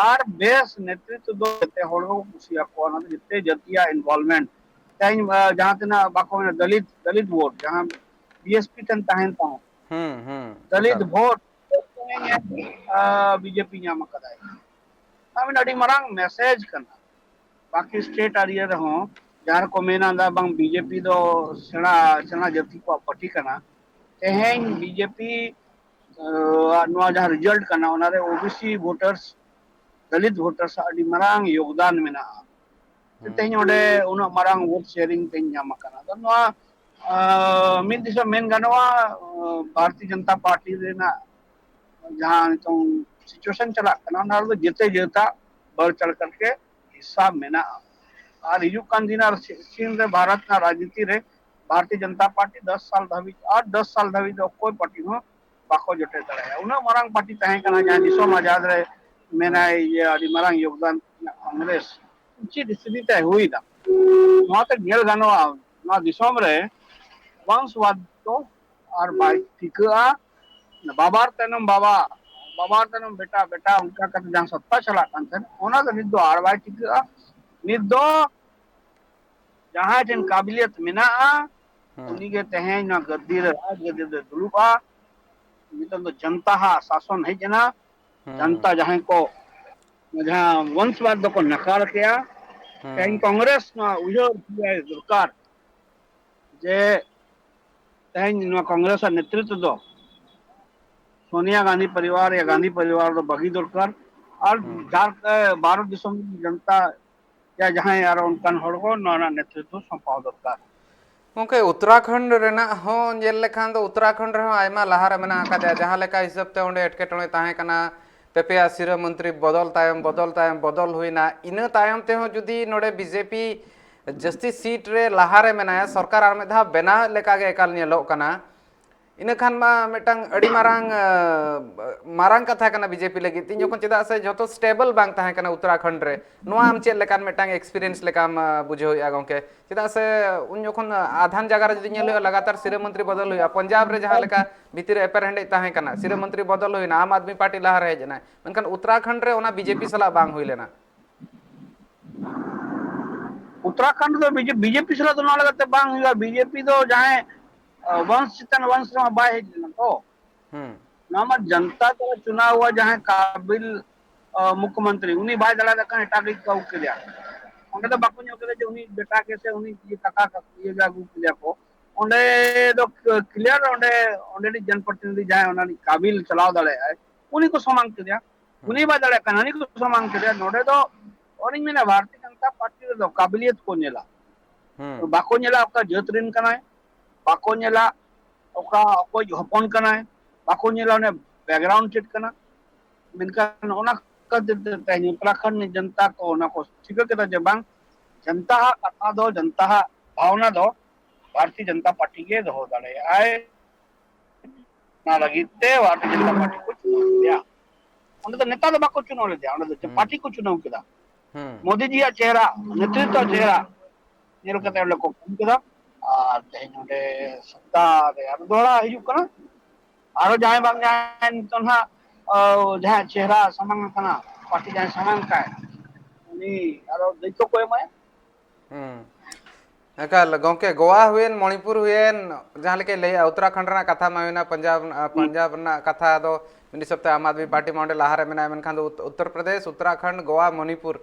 ᱟᱨ ᱵᱮᱥ ᱱᱮᱛᱨᱤᱛᱵ ᱫᱚ ᱡᱮᱛᱮ ᱦᱚᱲ ᱠᱚ ᱠᱩᱥᱤᱭᱟᱠᱚᱣᱟ, ᱚᱱᱟ ᱫᱚ ᱡᱮᱛᱮ ᱡᱟᱹᱛᱤᱭᱟᱜ ᱤᱱᱵᱚᱞᱵᱷᱢᱮᱱᱴ᱾ ᱛᱮᱦᱮᱧ, ᱟ, ᱡᱟᱦᱟᱸ ᱛᱤᱱᱟᱹᱜ ᱵᱟᱠᱚ ᱢᱮᱱᱟ ᱫᱟᱞᱤᱛ, ᱫᱟᱞᱤᱛ ᱵᱷᱳᱴ, ᱡᱟᱦᱟᱸ ᱵᱤ ᱮᱥ ᱯᱤ ᱴᱷᱮᱱ ᱛᱟᱦᱮᱱ ᱛᱟᱦᱮᱸᱫ, ᱦᱩᱸ, ᱦᱩᱸ, ᱫᱟᱞᱤᱛ ᱮᱠᱟᱞ᱾ ᱵᱷᱳᱴ, ᱛᱮᱦᱮᱧ, ᱟ, ᱵᱤ ᱡᱮ ᱯᱤ ᱧᱟᱢ ᱟᱠᱟᱫᱟᱭ᱾ ᱚᱱᱟ ᱢᱤᱫ ᱟᱹᱰᱤ ᱢᱟᱨᱟᱝ ᱢᱮᱥᱮᱡᱽ ᱠᱟᱱᱟ᱾ ᱵᱟᱠᱤ ᱥᱴᱮᱴ ᱟᱨᱤᱭᱟ ᱨᱮᱦᱚᱸ ᱡᱟᱦᱟᱸ ᱨᱮᱠᱚ ᱢᱮᱱᱟ ᱫᱟ ᱵᱟᱝ ᱵᱤ ᱡᱮ ᱯᱤ ᱫᱚ ᱥᱮᱬᱟ, ᱥᱮᱬᱟ ᱡᱟᱹᱛᱤ ᱠᱚᱣᱟᱜ ᱯᱟᱨᱴᱤ ᱠᱟᱱᱟ, ᱛᱮᱦᱮᱧ ᱵᱤ ᱡᱮ ᱯᱤ, ᱟ, ᱱᱚᱣᱟ ᱡᱟᱦᱟᱸ ᱨᱤᱡᱟᱞᱴ ᱠᱟᱱᱟ, ᱚᱱᱟᱨᱮ ᱳ ᱵᱤ ᱥᱤ ᱵᱷᱳᱴᱟᱨᱥ, ᱫᱟᱞᱤᱛ ᱵᱷᱳᱴᱟᱨᱥ ᱟᱜ ᱟᱹᱰᱤ ᱢᱟᱨᱟᱝ ᱭᱳᱜᱽᱫᱟᱱ ᱢᱮᱱᱟᱜᱼᱟ᱾ ᱦᱩᱸ᱾ ᱛᱮᱦᱮᱧ ᱚᱸᱰᱮ ᱩᱱᱟᱹᱜ ᱢᱟᱨᱟᱝ ᱵᱷᱳᱴ ᱥᱮᱭᱟᱨᱤᱝ ᱛᱮᱦᱮᱧ ᱧᱟᱢ ᱟᱠᱟᱱᱟ᱾ ᱟᱫᱚ ᱱᱚᱣᱟ, ᱟ, ᱢᱤᱫ ᱫᱤᱥᱚᱢ ᱢᱮᱱ ᱜᱟᱱᱚᱜᱼᱟ, ᱟ, ᱵᱷᱟᱨᱚᱛᱤᱭᱚ ᱡᱚᱱᱚᱛᱟ ᱯᱟᱨᱴᱤ ᱨᱮᱱᱟᱜ ᱡᱟᱦᱟᱸ ᱱᱤᱛᱚᱝ ᱥᱤᱪᱩᱭᱮᱥᱚᱱ ᱪᱟᱞᱟᱜ ᱠᱟᱱᱟ, ᱚᱱᱟ ᱨᱮᱫᱚ ᱡᱮᱛᱮ ᱡᱟᱹᱛᱟᱜ ᱵᱟᱹᱲ ᱪᱟᱲ ᱠᱟᱛᱮ ᱦᱤᱥᱥᱟ ᱢᱮᱱᱟᱜᱼᱟ᱾ ᱟᱨ ᱦᱤᱡᱩᱜ ᱠᱟᱱ ᱫᱤᱱ ᱟᱨ ᱪᱤ-, ᱪᱤᱱ ᱨᱮ ᱵᱷᱟᱨᱚᱛ ᱨᱮᱱᱟᱜ ᱨᱟᱡᱽᱱᱤᱛᱤ ᱨᱮ ᱵᱷᱟᱨᱚᱛᱤᱭᱚ ᱡᱚᱱᱚᱛᱟ ᱯᱟᱨᱴᱤ ᱫᱚᱥ ᱥᱟᱞ ᱫᱷᱟᱹᱵᱤᱡ, ᱟᱨ ᱫᱚᱥ ᱥᱟᱞ ᱫᱷᱟᱹᱵᱤᱡ ᱫᱚ ᱚᱠᱚᱭ ᱯᱟᱨᱴᱤ ᱦᱚᱸ ᱵᱟᱠᱚ ᱡᱚᱴᱮᱫ ᱫᱟᱲᱮᱭᱟᱜᱼᱟ᱾ ᱩᱱᱟᱹᱜ ᱢᱟᱨᱟᱝ ᱯᱟᱨᱴᱤ ᱛᱟᱦᱮᱸ ᱠᱟᱱᱟ, ᱡᱟᱦᱟᱸ ᱫᱤᱥᱚᱢ ᱟᱡᱟᱫ ᱨᱮ ᱢᱮᱱᱟᱭ, ᱦᱮᱸ᱾ ᱤᱭᱟᱹ, ᱟᱹᱰᱤ ᱢᱟᱨᱟᱝ ᱭᱳᱜᱽᱫᱟᱱ ᱢᱮᱱᱟᱜ ᱠᱚᱝᱜᱨᱮᱥ᱾ ᱪᱮᱫ ᱥᱛᱷᱤᱛᱤ ᱛᱟᱭ ᱦᱩᱭᱱᱟ? ᱱᱚᱣᱟ ᱛᱮ ᱧᱮᱞ ᱜᱟᱱᱚᱜᱼᱟ, ᱱᱚᱣᱟ ᱫᱤᱥᱚᱢ ᱨᱮ ᱵᱚᱝᱥᱣᱟᱫ ᱫᱚ ᱟᱨ ᱵᱟᱭ ᱴᱤᱠᱟᱹᱜᱼᱟ᱾ ᱵᱟᱵᱟᱨ ᱛᱟᱭᱱᱚᱢ ᱵᱟᱵᱟ, ᱵᱟᱵᱟᱨ ᱛᱟᱭᱱᱚᱢ ᱵᱮᱴᱟ, ᱵᱮᱴᱟ, ᱚᱱᱠᱟ ᱠᱟᱛᱮ ᱡᱟᱦᱟᱸ ᱥᱚᱛᱛᱟ ᱪᱟᱞᱟᱜ ᱠᱟᱱ ᱛᱟᱦᱮᱸᱫ, ᱚᱱᱟ ᱫᱚ ᱱᱤᱛ ᱫᱚ ᱟᱨ ᱵᱟᱭ ᱴᱤᱠᱟᱹᱜᱼᱟ᱾ ᱱᱤᱛ ᱫᱚ ᱡᱟᱦᱟᱸᱭ ᱴᱷᱮᱱ ᱠᱟᱵᱤᱞᱤᱭᱟᱛ ᱢᱮᱱᱟᱜᱼᱟ, ᱦᱮᱸ᱾ ᱩᱱᱤᱜᱮ ᱛᱮᱦᱮᱧ ᱱᱚᱣᱟ ᱜᱟᱹᱫᱤ ᱨᱮ, ᱨᱟᱡᱽ ᱜᱟᱹᱫᱤ ᱨᱮ ᱫᱩᱲᱩᱵᱼᱟ᱾ ᱱᱤᱛᱚᱝ ᱫᱚ ᱡᱚᱱᱛᱟ ᱦᱟᱜ ᱥᱟᱥᱚᱱ ᱦᱮᱡ ᱮᱱᱟ᱾ ᱦᱮᱸ᱾ ᱡᱚᱱᱛᱟ ᱡᱟᱦᱟᱸᱭ ᱠᱚ, ᱡᱟᱦᱟᱸ ᱵᱚᱝᱥᱣᱟᱫ ᱫᱚᱠᱚ ᱱᱟᱠᱟᱨ ᱠᱮᱜᱼᱟ, ᱦᱮᱸ᱾ ᱛᱮᱦᱮᱧ ᱠᱚᱝᱜᱨᱮᱥ ᱱᱚᱣᱟ ᱩᱭᱦᱟᱹᱨ ᱫᱚᱨᱠᱟᱨ ᱡᱮ ᱛᱮᱦᱮᱧ ᱱᱚᱣᱟ ᱠᱚᱝᱜᱨᱮᱥ ᱟᱜ ᱱᱮᱛᱨᱤᱛᱵ ᱫᱚ ᱥᱳᱱᱤᱭᱟ ᱜᱟᱱᱫᱷᱤ ᱯᱚᱨᱤᱵᱟᱨ ᱭᱟ ᱜᱟᱱᱫᱷᱤ ᱯᱚᱨᱤᱵᱟᱨ ᱫᱚ ᱵᱟᱹᱜᱤ ᱫᱚᱨᱠᱟᱨ᱾ ᱟᱨ ᱦᱩᱸ᱾ ᱡᱷᱟᱲ-, ᱮ, ᱵᱷᱟᱨᱚᱛ ᱫᱤᱥᱚᱢ ᱨᱮᱱ ᱡᱚᱱᱛᱟ ᱭᱟ ᱡᱟᱦᱟᱸᱭ ᱟᱨᱚ ᱚᱱᱠᱟᱱ ᱦᱚᱲ ᱠᱚ ᱱᱚᱣᱟ ᱨᱮᱱᱟᱜ ᱱᱮᱛᱨᱤᱛᱵ ᱥᱟᱢᱵᱷᱟᱣ ᱫᱚᱨᱠᱟᱨ᱾ ᱜᱚᱢᱠᱮ, ᱩᱛᱛᱚᱨᱟᱠᱷᱚᱸᱰ ᱨᱮᱱᱟᱜ ᱦᱚᱸ ᱧᱮᱞ ᱞᱮᱠᱷᱟᱱ ᱫᱚ ᱩᱛᱛᱚᱨᱟᱠᱷᱚᱸᱰ ᱨᱮᱦᱚᱸ ᱟᱭᱢᱟ ᱞᱟᱦᱟ ᱨᱮ ᱢᱮᱱᱟᱜ ᱟᱠᱟᱫᱮᱭᱟ, ᱡᱟᱦᱟᱸ ᱞᱮᱠᱟ ᱦᱤᱥᱟᱹᱵ ᱛᱮ ᱚᱸᱰᱮ ᱮᱴᱠᱮᱴᱚᱬᱮ ᱛᱟᱦᱮᱸ ᱠᱟᱱᱟ, ᱯᱮ ᱯᱮᱭᱟ ᱥᱤᱨᱟᱹ ᱢᱚᱱᱛᱨᱤ ᱵᱚᱫᱚᱞ ᱛᱟᱭᱚᱢ, ᱵᱚᱫᱚᱞ ᱛᱟᱭᱚᱢ, ᱵᱚᱫᱚᱞ ᱦᱩᱭᱱᱟ, ᱤᱱᱟᱹ ᱛᱟᱭᱚᱢ ᱛᱮᱦᱚᱸ ᱡᱩᱫᱤ ᱱᱚᱰᱮ ᱵᱤᱡᱮᱯᱤ ᱡᱟᱹᱥᱛᱤ ᱥᱤᱴ ᱨᱮ ᱞᱟᱦᱟ ᱨᱮ ᱢᱮᱱᱟᱭᱟ, ᱥᱚᱨᱠᱟᱨ ᱟᱨ ᱢᱤᱫ ᱫᱷᱟᱣ ᱵᱮᱱᱟᱣ ᱞᱮᱠᱟ ᱜᱮ ᱮᱠᱟᱞ ᱧᱮᱞᱚᱜ ᱠᱟᱱᱟ, ᱤᱱᱟᱹ ᱠᱷᱟᱱ ᱢᱟ ᱢᱤᱫᱴᱟᱝ ᱟᱹᱰᱤ ᱢᱟᱨᱟᱝ, ᱟᱸ, ᱢᱟᱨᱟᱝ ᱠᱟᱛᱷᱟ ᱠᱟᱱᱟ ᱵᱤᱡᱮᱯᱤ ᱞᱟᱹᱜᱤᱫ ᱛᱮ᱾ ᱤᱧ ᱡᱚᱠᱷᱚᱱ, ᱪᱮᱫᱟᱜ ᱥᱮ ᱡᱷᱚᱛᱚ stable ᱵᱟᱝ ᱛᱟᱦᱮᱸ ᱠᱟᱱᱟ ᱩᱛᱛᱚᱨᱟᱠᱷᱚᱸᱰ ᱨᱮ᱾ ᱱᱚᱣᱟ ᱟᱢ ᱪᱮᱫ ᱞᱮᱠᱟᱱ ᱢᱤᱫᱴᱟᱝ experience ᱞᱮᱠᱟᱢ, ᱟᱸ, ᱵᱩᱡᱷᱟᱹᱣᱮᱫᱼᱟ ᱜᱚᱢᱠᱮ? ᱪᱮᱫᱟᱜ ᱥᱮ ᱩᱱ ᱡᱚᱠᱷᱚᱱ ᱟᱫᱷᱟᱱ ᱡᱟᱭᱜᱟ ᱨᱮ ᱡᱩᱫᱤ ᱧᱮᱞ ᱦᱩᱭᱩᱜᱼᱟ, ᱞᱟᱜᱟᱛᱟᱨ ᱥᱤᱨᱟᱹ ᱢᱚᱱᱛᱨᱤ ᱵᱚᱫᱚᱞ ᱦᱩᱭᱩᱜᱼᱟ᱾ ᱯᱚᱧᱡᱟᱵᱽ ᱨᱮ ᱡᱟᱦᱟᱸ ᱞᱮᱠᱟ ᱵᱷᱤᱛᱤᱨ ᱨᱮ ᱮᱯᱮᱨ ᱦᱮᱸᱰᱮᱡ ᱛᱟᱦᱮᱸ ᱠᱟᱱᱟ, ᱥᱤᱨᱟᱹ ᱢᱚᱱᱛᱨᱤ ᱵᱚᱫᱚᱞ ᱦᱩᱭᱱᱟ, ᱟᱢ ᱟᱫᱢᱤ ᱯᱟᱨᱴᱤ ᱞᱟᱦᱟ ᱨᱮ ᱦᱮᱡ ᱮᱱᱟᱭ, ᱢᱮᱱᱠᱷᱟᱱ ᱩᱛᱛᱚᱨᱟᱠᱷᱚᱸᱰ ᱨᱮ ᱚᱱᱟ ᱵᱤᱡᱮᱯᱤ ᱥᱟᱞᱟᱜ ᱵᱟᱝ ᱦᱩᱭ ᱞᱮᱱᱟ᱾ ᱩᱛᱛᱚᱨᱟᱠᱷᱚᱸᱰ ᱫᱚ ᱵᱤᱡᱮ-, ᱵᱤᱡᱮᱯᱤ ᱥᱟᱞᱟᱜ ᱫᱚ ᱱᱚᱣᱟ ᱞᱮᱠᱟᱛᱮ ᱵᱟᱝ ᱦᱩᱭᱩᱜᱼᱟ᱾ ᱵᱤᱡᱮᱯᱤ ᱫᱚ ᱡᱟᱦᱟᱸᱭ, ᱟ, ᱵᱚᱝᱥ ᱪᱮᱛᱟᱱ ᱵᱚᱝᱥ ᱨᱮᱢᱟ ᱵᱟᱭ ᱦᱮᱡ ᱞᱮᱱᱟ ᱛᱚ᱾ ᱦᱩᱸ᱾ ᱱᱚᱣᱟ ᱢᱟ ᱡᱚᱱᱛᱟ ᱫᱟᱞᱟ ᱪᱩᱱᱟᱣ ᱦᱩᱣᱟ, ᱡᱟᱦᱟᱸᱭ ᱠᱟᱵᱤᱞ, ᱟ, ᱢᱩᱠᱷᱭᱚᱢᱚᱱᱛᱨᱤ, ᱩᱱᱤ ᱵᱟᱭ ᱫᱟᱲᱮᱭᱟᱫ ᱠᱷᱟᱱ ᱮᱴᱟᱜ ᱜᱮ ᱠᱚ ᱟᱹᱜᱩ ᱠᱮᱫᱮᱭᱟ᱾ ᱚᱸᱰᱮ ᱫᱚ ᱵᱟᱠᱚ ᱧᱮᱞ ᱠᱮᱫᱟ ᱡᱮ ᱩᱱᱤ ᱵᱮᱴᱟ ᱜᱮ ᱥᱮ ᱩᱱᱤ ᱤᱭᱟᱹ ᱠᱟᱠᱟ ᱠᱟᱠᱩ ᱤᱭᱟᱹ ᱜᱮ ᱟᱹᱜᱩ ᱠᱮᱫᱮᱭᱟ ᱠᱚ᱾ ᱚᱸᱰᱮ ᱫᱚ ᱠ-, clear, ᱚᱸᱰᱮ, ᱚᱸᱰᱮᱱᱤᱡ ᱡᱚᱱᱯᱨᱚᱛᱤᱱᱤᱫᱷᱤ ᱡᱟᱦᱟᱸᱭ ᱚᱱᱟ ᱨᱤᱱᱤᱡ ᱠᱟᱵᱤᱞ ᱪᱟᱞᱟᱣ ᱫᱟᱲᱮᱭᱟᱜᱼᱟᱭ, ᱩᱱᱤ ᱠᱚ ᱥᱚᱢᱟᱱ ᱠᱮᱫᱮᱭᱟ᱾ ᱩᱱᱤ ᱦᱩᱸ᱾ ᱵᱟᱭ ᱫᱟᱲᱮᱭᱟᱜ ᱠᱟᱱᱟ, ᱦᱟᱹᱱᱤ ᱠᱚ ᱥᱚᱢᱟᱱ ᱠᱮᱫᱮᱭᱟ᱾ ᱱᱚᱰᱮ ᱫᱚ ᱚᱱᱮᱧ ᱢᱮᱱᱟ, ᱵᱷᱟᱨᱚᱛᱤᱭᱚ ᱡᱚᱱᱚᱛᱟ ᱯᱟᱨᱴᱤ ᱨᱮᱫᱚ ᱠᱟᱵᱤᱞᱤᱭᱚᱛ ᱠᱚ ᱧᱮᱞᱟ᱾ ᱦᱩᱸ᱾ ᱵᱟᱠᱚ ᱧᱮᱞᱟ ᱚᱠᱟ ᱡᱟᱹᱛ ᱨᱮᱱ ᱠᱟᱱᱟᱭ, ᱵᱟᱠᱚ ᱧᱮᱞᱟ ᱚᱠᱟ ᱚᱠᱚᱭ ᱦᱚᱯᱚᱱ ᱠᱟᱱᱟᱭ, ᱵᱟᱠᱚ ᱧᱮᱞᱟ ᱚᱱᱮ background ᱪᱮᱫ ᱠᱟᱱᱟ᱾ ᱢᱮᱱᱠᱷᱟᱱ ᱚᱱᱟ ᱠᱷᱟᱹᱛᱤᱨ ᱛᱮ ᱛᱮᱦᱮᱧ ᱩᱛᱛᱚᱨᱟᱠᱷᱚᱸᱰ ᱨᱤᱱᱤᱡ ᱡᱚᱱᱛᱟ ᱠᱚ ᱚᱱᱟ ᱠᱚ ᱴᱷᱤᱠᱟᱹ ᱠᱮᱫᱟ ᱡᱮ ᱵᱟᱝ, ᱡᱚᱱᱛᱟ ᱦᱟᱜ ᱠᱟᱛᱷᱟ ᱫᱚ, ᱡᱚᱱᱛᱟ ᱦᱟᱜ ᱵᱷᱟᱵᱽᱱᱟ ᱫᱚ ᱵᱷᱟᱨᱚᱛᱤᱭᱚ ᱡᱚᱱᱚᱛᱟ ᱯᱟᱨᱴᱤ ᱜᱮ ᱫᱚᱦᱚ ᱫᱟᱲᱮᱭᱟᱜᱼᱟᱭ᱾ ᱚᱱᱟ ᱞᱟᱹᱜᱤᱫ ᱛᱮ ᱵᱷᱟᱨᱚᱛᱤᱭᱚ ᱡᱚᱱᱚᱛᱟ ᱯᱟᱨᱴᱤ ᱠᱚ ᱪᱩᱱᱟᱣ ᱠᱮᱫᱮᱭᱟ᱾ ᱚᱸᱰᱮ ᱫᱚ ᱱᱮᱛᱟ ᱫᱚ ᱵᱟᱠᱚ ᱪᱩᱱᱟᱣ ᱞᱮᱫᱮᱭᱟ, ᱚᱸᱰᱮ ᱫᱚ ᱦᱩᱸ᱾ ᱯᱟᱨᱴᱤ ᱠᱚ ᱪᱩᱱᱟᱣ ᱠᱮᱫᱟ᱾ ᱦᱩᱸ᱾ ᱢᱳᱫᱤ ᱡᱤᱭᱟᱜ ᱪᱮᱦᱨᱟ, ᱱᱮᱛᱨᱤᱛᱵ ᱪᱮᱦᱨᱟ ᱧᱮᱞ ᱠᱟᱛᱮ ᱦᱩᱸ᱾ ᱚᱸᱰᱮ ᱠᱚ ᱠᱚᱢ ᱠᱮᱫᱟ᱾ ᱟᱨ ᱛᱮᱦᱮᱧ ᱚᱸᱰᱮ ᱥᱚᱛᱛᱟ ᱨᱮ ᱟᱨ ᱫᱚᱦᱲᱟ ᱦᱤᱡᱩᱜ ᱠᱟᱱᱟ᱾ ᱟᱨᱚ ᱡᱟᱦᱟᱸᱭ ᱵᱟᱝ ᱡᱟᱦᱟᱸᱭ ᱱᱤᱛᱚᱜ ᱱᱟᱦᱟᱜ, ᱚ, ᱡᱟᱦᱟᱸᱭᱟᱜ ᱪᱮᱦᱨᱟ ᱥᱟᱢᱟᱝ ᱟᱠᱟᱱᱟ, ᱯᱟᱨᱴᱤ ᱡᱟᱦᱟᱸᱭ ᱥᱟᱢᱟᱝ ᱠᱟᱭ, ᱩᱱᱤ ᱟᱨᱚ ᱫᱟᱹᱭᱤᱛᱛᱚ ᱠᱚ ᱮᱢᱟᱭᱟ᱾ ᱦᱩᱸ᱾ ᱮᱠᱟᱞ, ᱜᱚᱢᱠᱮ, ᱜᱳᱣᱟ ᱦᱩᱭᱮᱱ, ᱢᱚᱬᱤᱯᱩᱨ ᱦᱩᱭᱮᱱ, ᱡᱟᱦᱟᱸ ᱞᱮᱠᱟᱧ ᱞᱟᱹᱭᱟ, ᱩᱛᱛᱚᱨᱟᱠᱷᱚᱸᱰ ᱨᱮᱱᱟᱜ ᱠᱟᱛᱷᱟ ᱢᱟ ᱦᱩᱭᱱᱟ, ᱯᱚᱧᱡᱟᱵᱽ, ᱟ, ᱦᱩᱸ᱾ ᱯᱚᱧᱡᱟᱵᱽ ᱨᱮᱱᱟᱜ ᱠᱟᱛᱷᱟ ᱫᱚ ᱢᱤᱫ ᱦᱤᱥᱟᱹᱵ ᱛᱮ ᱟᱢ ᱟᱫᱢᱤ ᱯᱟᱨᱴᱤ ᱢᱟ ᱚᱸᱰᱮ ᱞᱟᱦᱟ ᱨᱮ ᱢᱮᱱᱟᱭᱟ, ᱢᱮᱱᱠᱷᱟᱱ ᱫᱚ ᱩᱛ-, ᱩᱛᱛᱚᱨ ᱯᱨᱚᱫᱮᱥ, ᱩᱛᱛᱚᱨᱟᱠᱷᱚᱸᱰ, ᱜᱳᱣᱟ, ᱢᱚᱱᱤᱯᱩᱨ,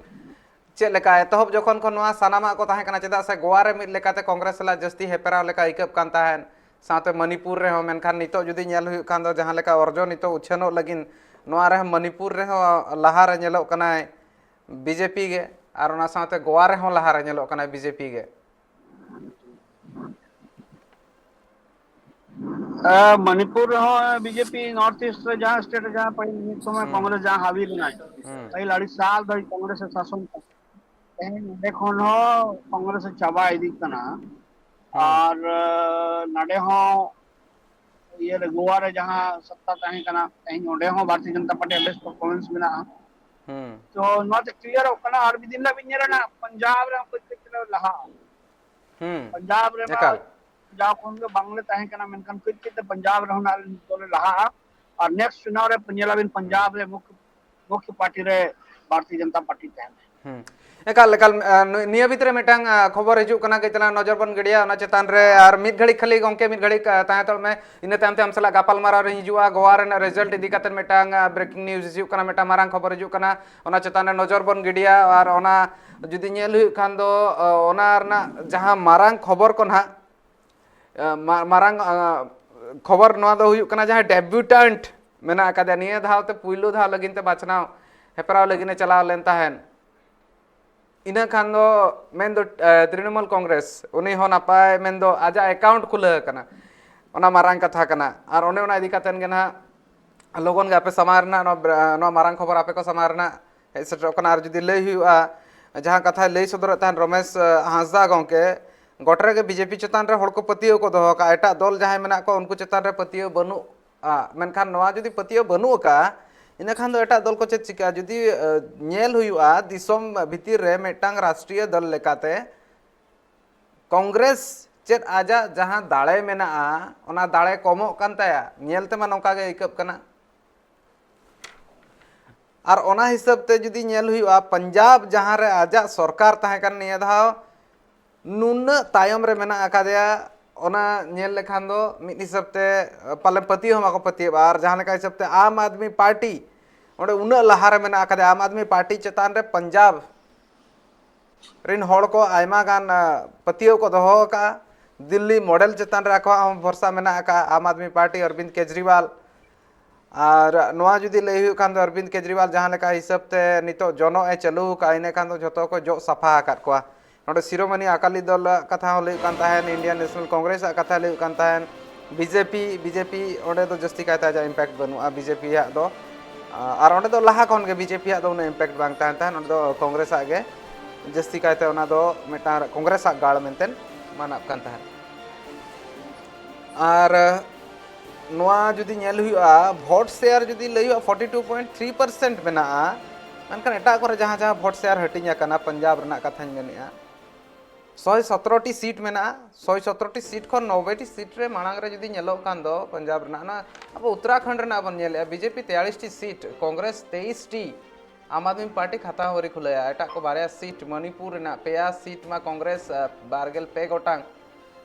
ᱪᱮᱫ ᱞᱮᱠᱟ ᱮᱛᱚᱦᱚᱵ ᱡᱚᱠᱷᱚᱱ ᱠᱷᱚᱱ ᱱᱚᱣᱟ ᱥᱟᱱᱟᱢᱟᱜ ᱠᱚ ᱛᱟᱦᱮᱸ ᱠᱟᱱᱟ, ᱪᱮᱫᱟᱜ ᱥᱮ ᱜᱳᱣᱟ ᱨᱮ ᱢᱤᱫ ᱞᱮᱠᱟᱛᱮ ᱠᱚᱝᱜᱨᱮᱥ ᱥᱟᱞᱟᱜ ᱡᱟᱹᱥᱛᱤ ᱦᱮᱯᱨᱟᱣ ᱞᱮᱠᱟ ᱟᱹᱭᱠᱟᱹᱜ ᱠᱟᱱ ᱛᱟᱦᱮᱸᱫ, ᱥᱟᱶᱛᱮ ᱢᱚᱱᱤᱯᱩᱨ ᱨᱮᱦᱚᱸ᱾ ᱢᱮᱱᱠᱷᱟᱱ ᱱᱤᱛᱚᱜ ᱡᱩᱫᱤ ᱧᱮᱞ ᱦᱩᱭᱩᱜ ᱠᱷᱟᱱ ᱫᱚ, ᱡᱟᱦᱟᱸ ᱞᱮᱠᱟ ᱚᱨᱡᱚ ᱱᱤᱛᱚᱜ ᱩᱪᱷᱟᱹᱱᱚᱜ ᱞᱟᱹᱜᱤᱫ, ᱱᱚᱣᱟ ᱨᱮᱦᱚᱸ ᱢᱚᱱᱤᱯᱩᱨ ᱨᱮᱦᱚᱸ ᱞᱟᱦᱟᱨᱮ ᱧᱮᱞᱚᱜ ᱠᱟᱱᱟᱭ ᱵᱤᱡᱮᱯᱤ ᱜᱮ, ᱟᱨ ᱚᱱᱟ ᱥᱟᱶᱛᱮ ᱜᱳᱣᱟ ᱨᱮᱦᱚᱸ ᱞᱟᱦᱟᱨᱮ ᱧᱮᱞᱚᱜ ᱠᱟᱱᱟᱭ ᱵᱤᱡᱮᱯᱤ ᱜᱮ᱾ ᱟᱨ ᱢᱚᱱᱤᱯᱩᱨ ᱨᱮᱦᱚᱸ ᱵᱤᱡᱮᱯᱤ ᱱᱚᱨᱛᱷ ᱤᱥᱴ ᱨᱮ ᱡᱟᱦᱟᱸ ᱥᱴᱮᱴ ᱨᱮ ᱡᱟᱦᱟᱸ ᱯᱟᱹᱦᱤᱞ ᱢᱤᱫ ᱥᱚᱢᱚᱭ ᱦᱩᱸ᱾ ᱠᱚᱝᱜᱨᱮᱥ ᱡᱟᱦᱟᱸ ᱦᱟᱣᱤ ᱞᱮᱱᱟᱭ, ᱦᱩᱸ᱾ ᱯᱟᱹᱦᱤᱞ ᱟᱹᱰᱤ ᱥᱟᱞ ᱫᱷᱟᱹᱵᱤᱡ ᱠᱚᱝᱜᱨᱮᱥ ᱮ ᱥᱟᱥᱚᱱ ᱠᱟᱱᱟ᱾ ᱛᱮᱦᱮᱧ ᱱᱚᱸᱰᱮ ᱠᱷᱚᱱ ᱦᱚᱸ ᱠᱚᱝᱜᱨᱮᱥ ᱮ ᱪᱟᱵᱟ ᱤᱫᱤᱜ ᱠᱟᱱᱟ᱾ ᱦᱩᱸ᱾ ᱟᱨ ᱟᱸ, ᱱᱚᱸᱰᱮ ᱦᱚᱸ ᱤᱭᱟᱹ ᱨᱮ ᱜᱳᱣᱟ ᱨᱮ ᱡᱟᱦᱟᱸ ᱥᱚᱛᱛᱟ ᱛᱟᱦᱮᱸ ᱠᱟᱱᱟ, ᱛᱮᱦᱮᱧ ᱚᱸᱰᱮ ᱦᱚᱸ ᱵᱷᱟᱨᱚᱛᱤᱭᱚ ᱡᱚᱱᱚᱛᱟ ᱯᱟᱨᱴᱤ ᱵᱮᱥ ᱯᱟᱨᱯᱷᱚᱨᱢᱮᱱᱥ ᱢᱮᱱᱟᱜᱼᱟ᱾ ᱦᱩᱸ᱾ ᱛᱚ ᱱᱚᱣᱟ ᱛᱮ ᱠᱞᱤᱭᱟᱨᱚᱜ ᱠᱟᱱᱟ᱾ ᱟᱨ ᱢᱤᱫ ᱫᱤᱱ ᱦᱤᱞᱳᱜ ᱵᱤᱱ ᱧᱮᱞᱟ ᱱᱟᱜ ᱯᱟᱧᱡᱟᱵᱽ ᱨᱮᱦᱚᱸ ᱠᱟᱹᱡ ᱠᱟᱹᱡ ᱛᱮᱞᱮ ᱞᱟᱦᱟᱜᱼᱟ᱾ ᱦᱩᱸ᱾ ᱯᱟᱧᱡᱟᱵᱽ ᱨᱮᱢᱟ ᱮᱠᱟᱞ᱾ ᱡᱟᱣ ᱠᱷᱚᱱ ᱜᱮ ᱵᱟᱝᱞᱮ ᱛᱟᱦᱮᱸ ᱠᱟᱱᱟ, ᱢᱮᱱᱠᱷᱟᱱ ᱠᱟᱹᱡ ᱠᱟᱹᱡ ᱛᱮ ᱯᱟᱧᱡᱟᱵᱽ ᱨᱮᱦᱚᱸ ᱱᱟᱜ ᱫᱚᱞᱮ ᱞᱟᱦᱟᱜᱼᱟ᱾ ᱟᱨ ᱱᱮᱠᱥᱴ ᱪᱩᱱᱟᱣ ᱨᱮ ᱧᱮᱞᱟᱵᱤᱱ ᱯᱟᱧᱡᱟᱵᱽ ᱨᱮ ᱢᱩᱠᱷ ᱢᱩᱠᱷ ᱯᱟᱨᱴᱤ ᱨᱮ ᱵᱷᱟᱨᱚᱛᱤᱭᱚ ᱡᱚᱱᱚᱛᱟ ᱯᱟᱨᱴᱤ ᱛᱟᱦᱮᱱᱟ᱾ ᱦᱩᱸ᱾ ᱮᱠᱟᱞ, ᱮᱠᱟᱞ, ᱟᱸ, ᱱᱩᱭ, ᱱᱤᱭᱟᱹ ᱵᱷᱤᱛᱨᱤ ᱨᱮ ᱢᱤᱫᱴᱟᱝ, ᱟᱸ, ᱠᱷᱚᱵᱚᱨ ᱦᱤᱡᱩᱜ ᱠᱟᱱᱟ, ᱠᱟᱹᱡ ᱪᱟᱞᱟᱝ ᱱᱚᱡᱚᱨ ᱵᱚᱱ ᱜᱤᱰᱤᱭᱟ ᱚᱱᱟ ᱪᱮᱛᱟᱱ ᱨᱮ᱾ ᱟᱨ ᱢᱤᱫ ᱜᱷᱟᱹᱲᱤᱡ ᱠᱷᱟᱹᱞᱤ ᱜᱚᱢᱠᱮ, ᱢᱤᱫ ᱜᱷᱟᱹᱲᱤᱡ, ᱟᱸ, ᱛᱟᱦᱮᱸ ᱦᱟᱛᱟᱲᱚᱜ ᱢᱮ, ᱤᱱᱟᱹ ᱛᱟᱭᱚᱢ ᱛᱮ ᱟᱢ ᱥᱟᱞᱟᱜ ᱜᱟᱯᱟᱞᱢᱟᱨᱟᱣ ᱨᱮᱧ ᱦᱤᱡᱩᱜᱼᱟ᱾ ᱜᱳᱣᱟ ᱨᱮᱱᱟᱜ ᱨᱮᱡᱟᱞᱴ ᱤᱫᱤ ᱠᱟᱛᱮ ᱢᱤᱫᱴᱟᱝ, ᱟᱸ, ᱵᱨᱮᱠᱤᱝ ᱱᱤᱭᱩᱡᱽ ᱦᱤᱡᱩᱜ ᱠᱟᱱᱟ, ᱢᱤᱫᱴᱟᱝ ᱢᱟᱨᱟᱝ ᱠᱷᱚᱵᱚᱨ ᱦᱤᱡᱩᱜ ᱠᱟᱱᱟ, ᱚᱱᱟ ᱪᱮᱛᱟᱱ ᱨᱮ ᱱᱚᱡᱚᱨ ᱵᱚᱱ ᱜᱤᱰᱤᱭᱟ᱾ ᱟᱨ ᱚᱱᱟ ᱡᱩᱫᱤ ᱧᱮᱞ ᱦᱩᱭᱩᱜ ᱠᱷᱟᱱ ᱫᱚ, ᱟᱸ, ᱚᱱᱟ ᱨᱮᱱᱟᱜ ᱡᱟᱦᱟᱸ ᱢᱟᱨᱟᱝ ᱠᱷᱚᱵᱚᱨ ᱠᱚ ᱱᱟᱦᱟᱜ, ᱟᱸ, ᱢᱟ-, ᱢᱟᱨᱟᱝ, ᱟᱸ, ᱠᱷᱚᱵᱚᱨ ᱱᱚᱣᱟ ᱫᱚ ᱦᱩᱭᱩᱜ ᱠᱟᱱᱟ, ᱡᱟᱦᱟᱸᱭ ᱰᱮᱵᱤᱭᱩᱴᱟᱱᱴ ᱢᱮᱱᱟᱜ ᱟᱠᱟᱫᱮᱭᱟ, ᱱᱤᱭᱟᱹ ᱫᱷᱟᱣ ᱛᱮ ᱯᱩᱭᱞᱩ ᱫᱷᱟᱣ ᱞᱟᱹᱜᱤᱫ ᱛᱮ ᱵᱟᱪᱷᱱᱟᱣ ᱦᱮᱯᱨᱟᱣ ᱞᱟᱹᱜᱤᱫ ᱮ ᱪᱟᱞᱟᱣ ᱞᱮᱱ ᱛᱟᱦᱮᱸᱫ᱾ ᱤᱱᱟᱹ ᱠᱷᱟᱱ ᱫᱚ ᱢᱮᱱᱫᱚ, ᱮ, ᱛᱨᱤᱱᱢᱩᱞ ᱠᱚᱝᱜᱨᱮᱥ, ᱩᱱᱤ ᱦᱚᱸ ᱱᱟᱯᱟᱭ, ᱢᱮᱱᱫᱚ ᱟᱡᱟᱜ ᱮᱠᱟᱣᱩᱱᱴ ᱠᱷᱩᱞᱟᱹᱣ ᱟᱠᱟᱱᱟ, ᱚᱱᱟ ᱢᱟᱨᱟᱝ ᱠᱟᱛᱷᱟ ᱠᱟᱱᱟ᱾ ᱟᱨ ᱚᱱᱮ ᱚᱱᱟ ᱤᱫᱤ ᱠᱟᱛᱮᱫ ᱜᱮ ᱱᱟᱦᱟᱜ ᱞᱚᱜᱚᱱ ᱜᱮ ᱟᱯᱮ ᱥᱟᱢᱟᱝ ᱨᱮᱱᱟᱜ ᱱᱚᱣᱟ ᱵᱨ-, ᱱᱚᱣᱟ ᱢᱟᱨᱟᱝ ᱠᱷᱚᱵᱚᱨ ᱟᱯᱮ ᱠᱚ ᱥᱟᱢᱟᱝ ᱨᱮᱱᱟᱜ ᱦᱮᱡ ᱥᱮᱴᱮᱨᱚᱜ ᱠᱟᱱᱟ᱾ ᱟᱨ ᱡᱩᱫᱤ ᱞᱟᱹᱭ ᱦᱩᱭᱩᱜᱼᱟ, ᱡᱟᱦᱟᱸ ᱠᱟᱛᱷᱟᱭ ᱞᱟᱹᱭ ᱥᱚᱫᱚᱨᱮᱫ ᱛᱟᱦᱮᱸᱫ ᱨᱚᱢᱮᱥ, ᱮ, ᱦᱟᱸᱥᱫᱟ ᱜᱚᱢᱠᱮ, ᱜᱚᱴᱟ ᱨᱮᱜᱮ ᱵᱤᱡᱮᱯᱤ ᱪᱮᱛᱟᱱ ᱨᱮ ᱦᱚᱲ ᱠᱚ ᱯᱟᱹᱛᱭᱟᱹᱣ ᱠᱚ ᱫᱚᱦᱚ ᱟᱠᱟᱫᱼᱟ, ᱮᱴᱟᱜ ᱫᱚᱞ ᱡᱟᱦᱟᱸᱭ ᱢᱮᱱᱟᱜ ᱠᱚᱣᱟ ᱩᱱᱠᱩ ᱪᱮᱛᱟᱱ ᱨᱮ ᱯᱟᱹᱛᱭᱟᱹᱣ ᱵᱟᱹᱱᱩᱜᱼᱟ᱾ ᱢᱮᱱᱠᱷᱟᱱ ᱱᱚᱣᱟ ᱡᱩᱫᱤ ᱯᱟᱹᱛᱭᱟᱹᱣ ᱵᱟᱹᱱᱩᱜ ᱟᱠᱟᱫᱼᱟ, ᱤᱱᱟᱹᱠᱷᱟᱱ ᱫᱚ ᱮᱴᱟᱜ ᱫᱚᱞ ᱠᱚ ᱪᱮᱫ ᱪᱤᱠᱟᱹᱜᱼᱟ? ᱡᱩᱫᱤ, ᱮ, ᱧᱮᱞ ᱦᱩᱭᱩᱜᱼᱟ, ᱫᱤᱥᱚᱢ ᱵᱷᱤᱛᱤᱨ ᱨᱮ ᱢᱤᱫᱴᱟᱝ ᱨᱟᱥᱴᱨᱤᱭᱚ ᱫᱚᱞ ᱞᱮᱠᱟᱛᱮ ᱠᱚᱝᱜᱨᱮᱥ ᱪᱮᱫ ᱟᱡᱟᱜ ᱡᱟᱦᱟᱸ ᱫᱟᱲᱮ ᱢᱮᱱᱟᱜᱼᱟ, ᱚᱱᱟ ᱫᱟᱲᱮ ᱠᱚᱢᱚᱜ ᱠᱟᱱ ᱛᱟᱭᱟ? ᱧᱮᱞ ᱛᱮᱢᱟ ᱱᱚᱝᱠᱟ ᱜᱮ ᱟᱹᱭᱠᱟᱹᱜ ᱠᱟᱱᱟ᱾ ᱟᱨ ᱚᱱᱟ ᱦᱤᱥᱟᱹᱵ ᱛᱮ ᱡᱩᱫᱤ ᱧᱮᱞ ᱦᱩᱭᱩᱜᱼᱟ, ᱯᱟᱧᱡᱟᱵᱽ ᱡᱟᱦᱟᱸ ᱨᱮ ᱟᱡᱟᱜ ᱥᱚᱨᱠᱟᱨ ᱛᱟᱦᱮᱸ ᱠᱟᱱᱟ, ᱱᱤᱭᱟᱹ ᱫᱷᱟᱣ ᱱᱩᱱᱟᱹᱜ ᱛᱟᱭᱚᱢ ᱨᱮ ᱢᱮᱱᱟᱜ ᱟᱠᱟᱫᱮᱭᱟ, ᱚᱱᱟ ᱧᱮᱞ ᱞᱮᱠᱷᱟᱱ ᱫᱚ ᱢᱤᱫ ᱦᱤᱥᱟᱹᱵ ᱛᱮ ᱯᱟᱞᱮ ᱯᱟᱹᱛᱭᱟᱹᱣ ᱦᱚᱸ ᱵᱟᱠᱚ ᱯᱟᱹᱛᱭᱟᱹᱣᱟ᱾ ᱟᱨ ᱡᱟᱦᱟᱸ ᱞᱮᱠᱟ ᱦᱤᱥᱟᱹᱵ ᱛᱮ ᱟᱢ ᱟᱫᱢᱤ ᱯᱟᱨᱴᱤ ᱚᱸᱰᱮ ᱩᱱᱟᱹᱜ ᱞᱟᱦᱟ ᱨᱮ ᱢᱮᱱᱟᱜ ᱟᱠᱟᱫᱮᱭᱟ, ᱟᱢ ᱟᱫᱢᱤ ᱯᱟᱨᱴᱤ ᱪᱮᱛᱟᱱ ᱨᱮ ᱯᱟᱧᱡᱟᱵᱽ ᱨᱤᱱ ᱦᱚᱲ ᱠᱚ ᱟᱭᱢᱟ ᱜᱟᱱ, ᱟ, ᱯᱟᱹᱛᱭᱟᱹᱣ ᱠᱚ ᱫᱚᱦᱚ ᱟᱠᱟᱫᱼᱟ᱾ ᱫᱤᱞᱞᱤ ᱢᱚᱰᱮᱞ ᱪᱮᱛᱟᱱ ᱨᱮ ᱟᱠᱚᱣᱟᱜ ᱦᱚᱸ ᱵᱷᱚᱨᱥᱟ ᱢᱮᱱᱟᱜ ᱟᱠᱟᱫᱼᱟ ᱟᱢ ᱟᱫᱢᱤ ᱯᱟᱨᱴᱤ ᱚᱨᱵᱤᱱᱫ ᱠᱮᱡᱨᱤᱣᱟᱞ᱾ ᱟᱨ ᱱᱚᱣᱟ ᱡᱩᱫᱤ ᱞᱟᱹᱭ ᱦᱩᱭᱩᱜ ᱠᱷᱟᱱ ᱫᱚ ᱚᱨᱵᱤᱱᱫ ᱠᱮᱡᱨᱤᱣᱟᱞ ᱡᱟᱦᱟᱸ ᱞᱮᱠᱟ ᱦᱤᱥᱟᱹᱵ ᱛᱮ ᱱᱤᱛᱚᱜ ᱡᱚᱱᱚᱜ ᱮ ᱪᱟᱹᱞᱩ ᱟᱠᱟᱫᱼᱟ, ᱤᱱᱟᱹ ᱠᱷᱟᱱ ᱫᱚ ᱡᱷᱚᱛᱚ ᱠᱚ ᱡᱚᱜ ᱥᱟᱯᱷᱟ ᱟᱠᱟᱫ ᱠᱚᱣᱟ᱾ ᱱᱚᱰᱮ ᱥᱤᱨᱳᱢᱚᱱᱤ ᱟᱠᱟᱞᱤ ᱫᱚᱞ ᱟᱜ ᱠᱟᱛᱷᱟ ᱦᱚᱸ ᱞᱟᱹᱭ ᱦᱩᱭᱩᱜ ᱠᱟᱱ ᱛᱟᱦᱮᱸᱱ, ᱤᱱᱰᱤᱭᱟᱱ ᱱᱮᱥᱱᱟᱞ ᱠᱚᱝᱜᱨᱮᱥ ᱟᱜ ᱠᱟᱛᱷᱟ ᱞᱟᱹᱭ ᱦᱩᱭᱩᱜ ᱠᱟᱱ ᱛᱟᱦᱮᱸᱱ, ᱵᱤᱡᱮᱯᱤ, ᱵᱤᱡᱮᱯᱤ ᱚᱸᱰᱮ ᱫᱚ ᱡᱟᱹᱥᱛᱤ ᱠᱟᱭᱛᱮ ᱟᱡᱟᱜ ᱤᱢᱯᱮᱠᱴ ᱵᱟᱹᱱᱩᱜᱼᱟ ᱵᱤᱡᱮᱯᱤ ᱟᱜ ᱫᱚ᱾ ᱟᱨ ᱚᱸᱰᱮ ᱫᱚ ᱞᱟᱦᱟ ᱠᱷᱚᱱ ᱜᱮ ᱵᱤᱡᱮᱯᱤ ᱟᱜ ᱫᱚ ᱩᱱᱟᱹᱜ ᱤᱢᱯᱮᱠᱴ ᱵᱟᱝ ᱛᱟᱦᱮᱸᱱ ᱛᱟᱦᱮᱸᱱ, ᱚᱸᱰᱮ ᱫᱚ ᱠᱚᱝᱜᱨᱮᱥ ᱟᱜ ᱜᱮ ᱡᱟᱹᱥᱛᱤ ᱠᱟᱭᱛᱮ ᱚᱱᱟ ᱫᱚ ᱢᱤᱫᱴᱟᱝ ᱠᱚᱝᱜᱨᱮᱥ ᱟᱜ ᱜᱟᱲ ᱢᱮᱱᱛᱮ ᱢᱟᱱᱟᱜ ᱠᱟᱱ ᱛᱟᱦᱮᱸᱫ᱾ ᱟᱨ ᱱᱚᱣᱟ ᱡᱩᱫᱤ ᱧᱮᱞ ᱦᱩᱭᱩᱜᱼᱟ, ᱵᱷᱳᱴ ᱥᱮᱭᱟᱨ ᱡᱩᱫᱤ ᱞᱟᱹᱭ ᱦᱩᱭᱩᱜᱼᱟ, forty two point three percent ᱢᱮᱱᱟᱜᱼᱟ, ᱢᱮᱱᱠᱷᱟᱱ ᱮᱴᱟᱜ ᱠᱚᱨᱮ ᱡᱟᱦᱟᱸ ᱡᱟᱦᱟᱸ ᱵᱷᱳᱴ ᱥᱮᱭᱟᱨ ᱦᱟᱹᱴᱤᱧ ᱟᱠᱟᱱᱟ, ᱯᱟᱧᱡᱟᱵᱽ ᱨᱮᱱᱟᱜ ᱠᱟᱛᱷᱟᱧ ᱢᱮᱱᱮᱫᱼᱟ, ᱥᱚᱭ ᱥᱚᱛᱨᱚ ᱴᱤ ᱥᱤᱴ ᱢᱮᱱᱟᱜᱼᱟ᱾ ᱥᱚᱭ ᱥᱚᱛᱨᱚ ᱴᱤ ᱥᱤᱴ ᱠᱷᱚᱱ ᱱᱚᱵᱵᱳᱭ ᱴᱤ ᱥᱤᱴ ᱨᱮ ᱢᱟᱲᱟᱝ ᱨᱮ ᱡᱩᱫᱤ ᱧᱮᱞᱚᱜ ᱠᱷᱟᱱ ᱫᱚ ᱯᱟᱧᱡᱟᱵᱽ ᱨᱮᱱᱟᱜ, ᱚᱱᱟ ᱟᱵᱚ ᱩᱛᱛᱚᱨᱟᱠᱷᱚᱸᱰ ᱨᱮᱱᱟᱜ ᱵᱚᱱ ᱧᱮᱞᱮᱫᱼᱟ, ᱵᱤᱡᱮᱯᱤ ᱛᱮᱭᱟᱞᱤᱥ ᱴᱤ ᱥᱤᱴ, ᱠᱚᱝᱜᱨᱮᱥ ᱛᱮᱭᱤᱥ ᱴᱤ, ᱟᱢ ᱟᱫᱢᱤ ᱯᱟᱨᱴᱤ ᱠᱷᱟᱛᱟ ᱦᱚᱸ ᱟᱹᱣᱨᱤ ᱠᱷᱩᱞᱟᱹᱭᱟ᱾ ᱮᱴᱟᱜ ᱠᱚ ᱵᱟᱨᱭᱟ ᱥᱤᱴ, ᱢᱚᱱᱤᱯᱩᱨ ᱨᱮᱱᱟᱜ ᱯᱮᱭᱟ ᱥᱤᱴ ᱢᱟ ᱠᱚᱝᱜᱨᱮᱥ, ᱟᱨ ᱵᱟᱨᱜᱮᱞ ᱯᱮ ᱜᱚᱴᱟᱝ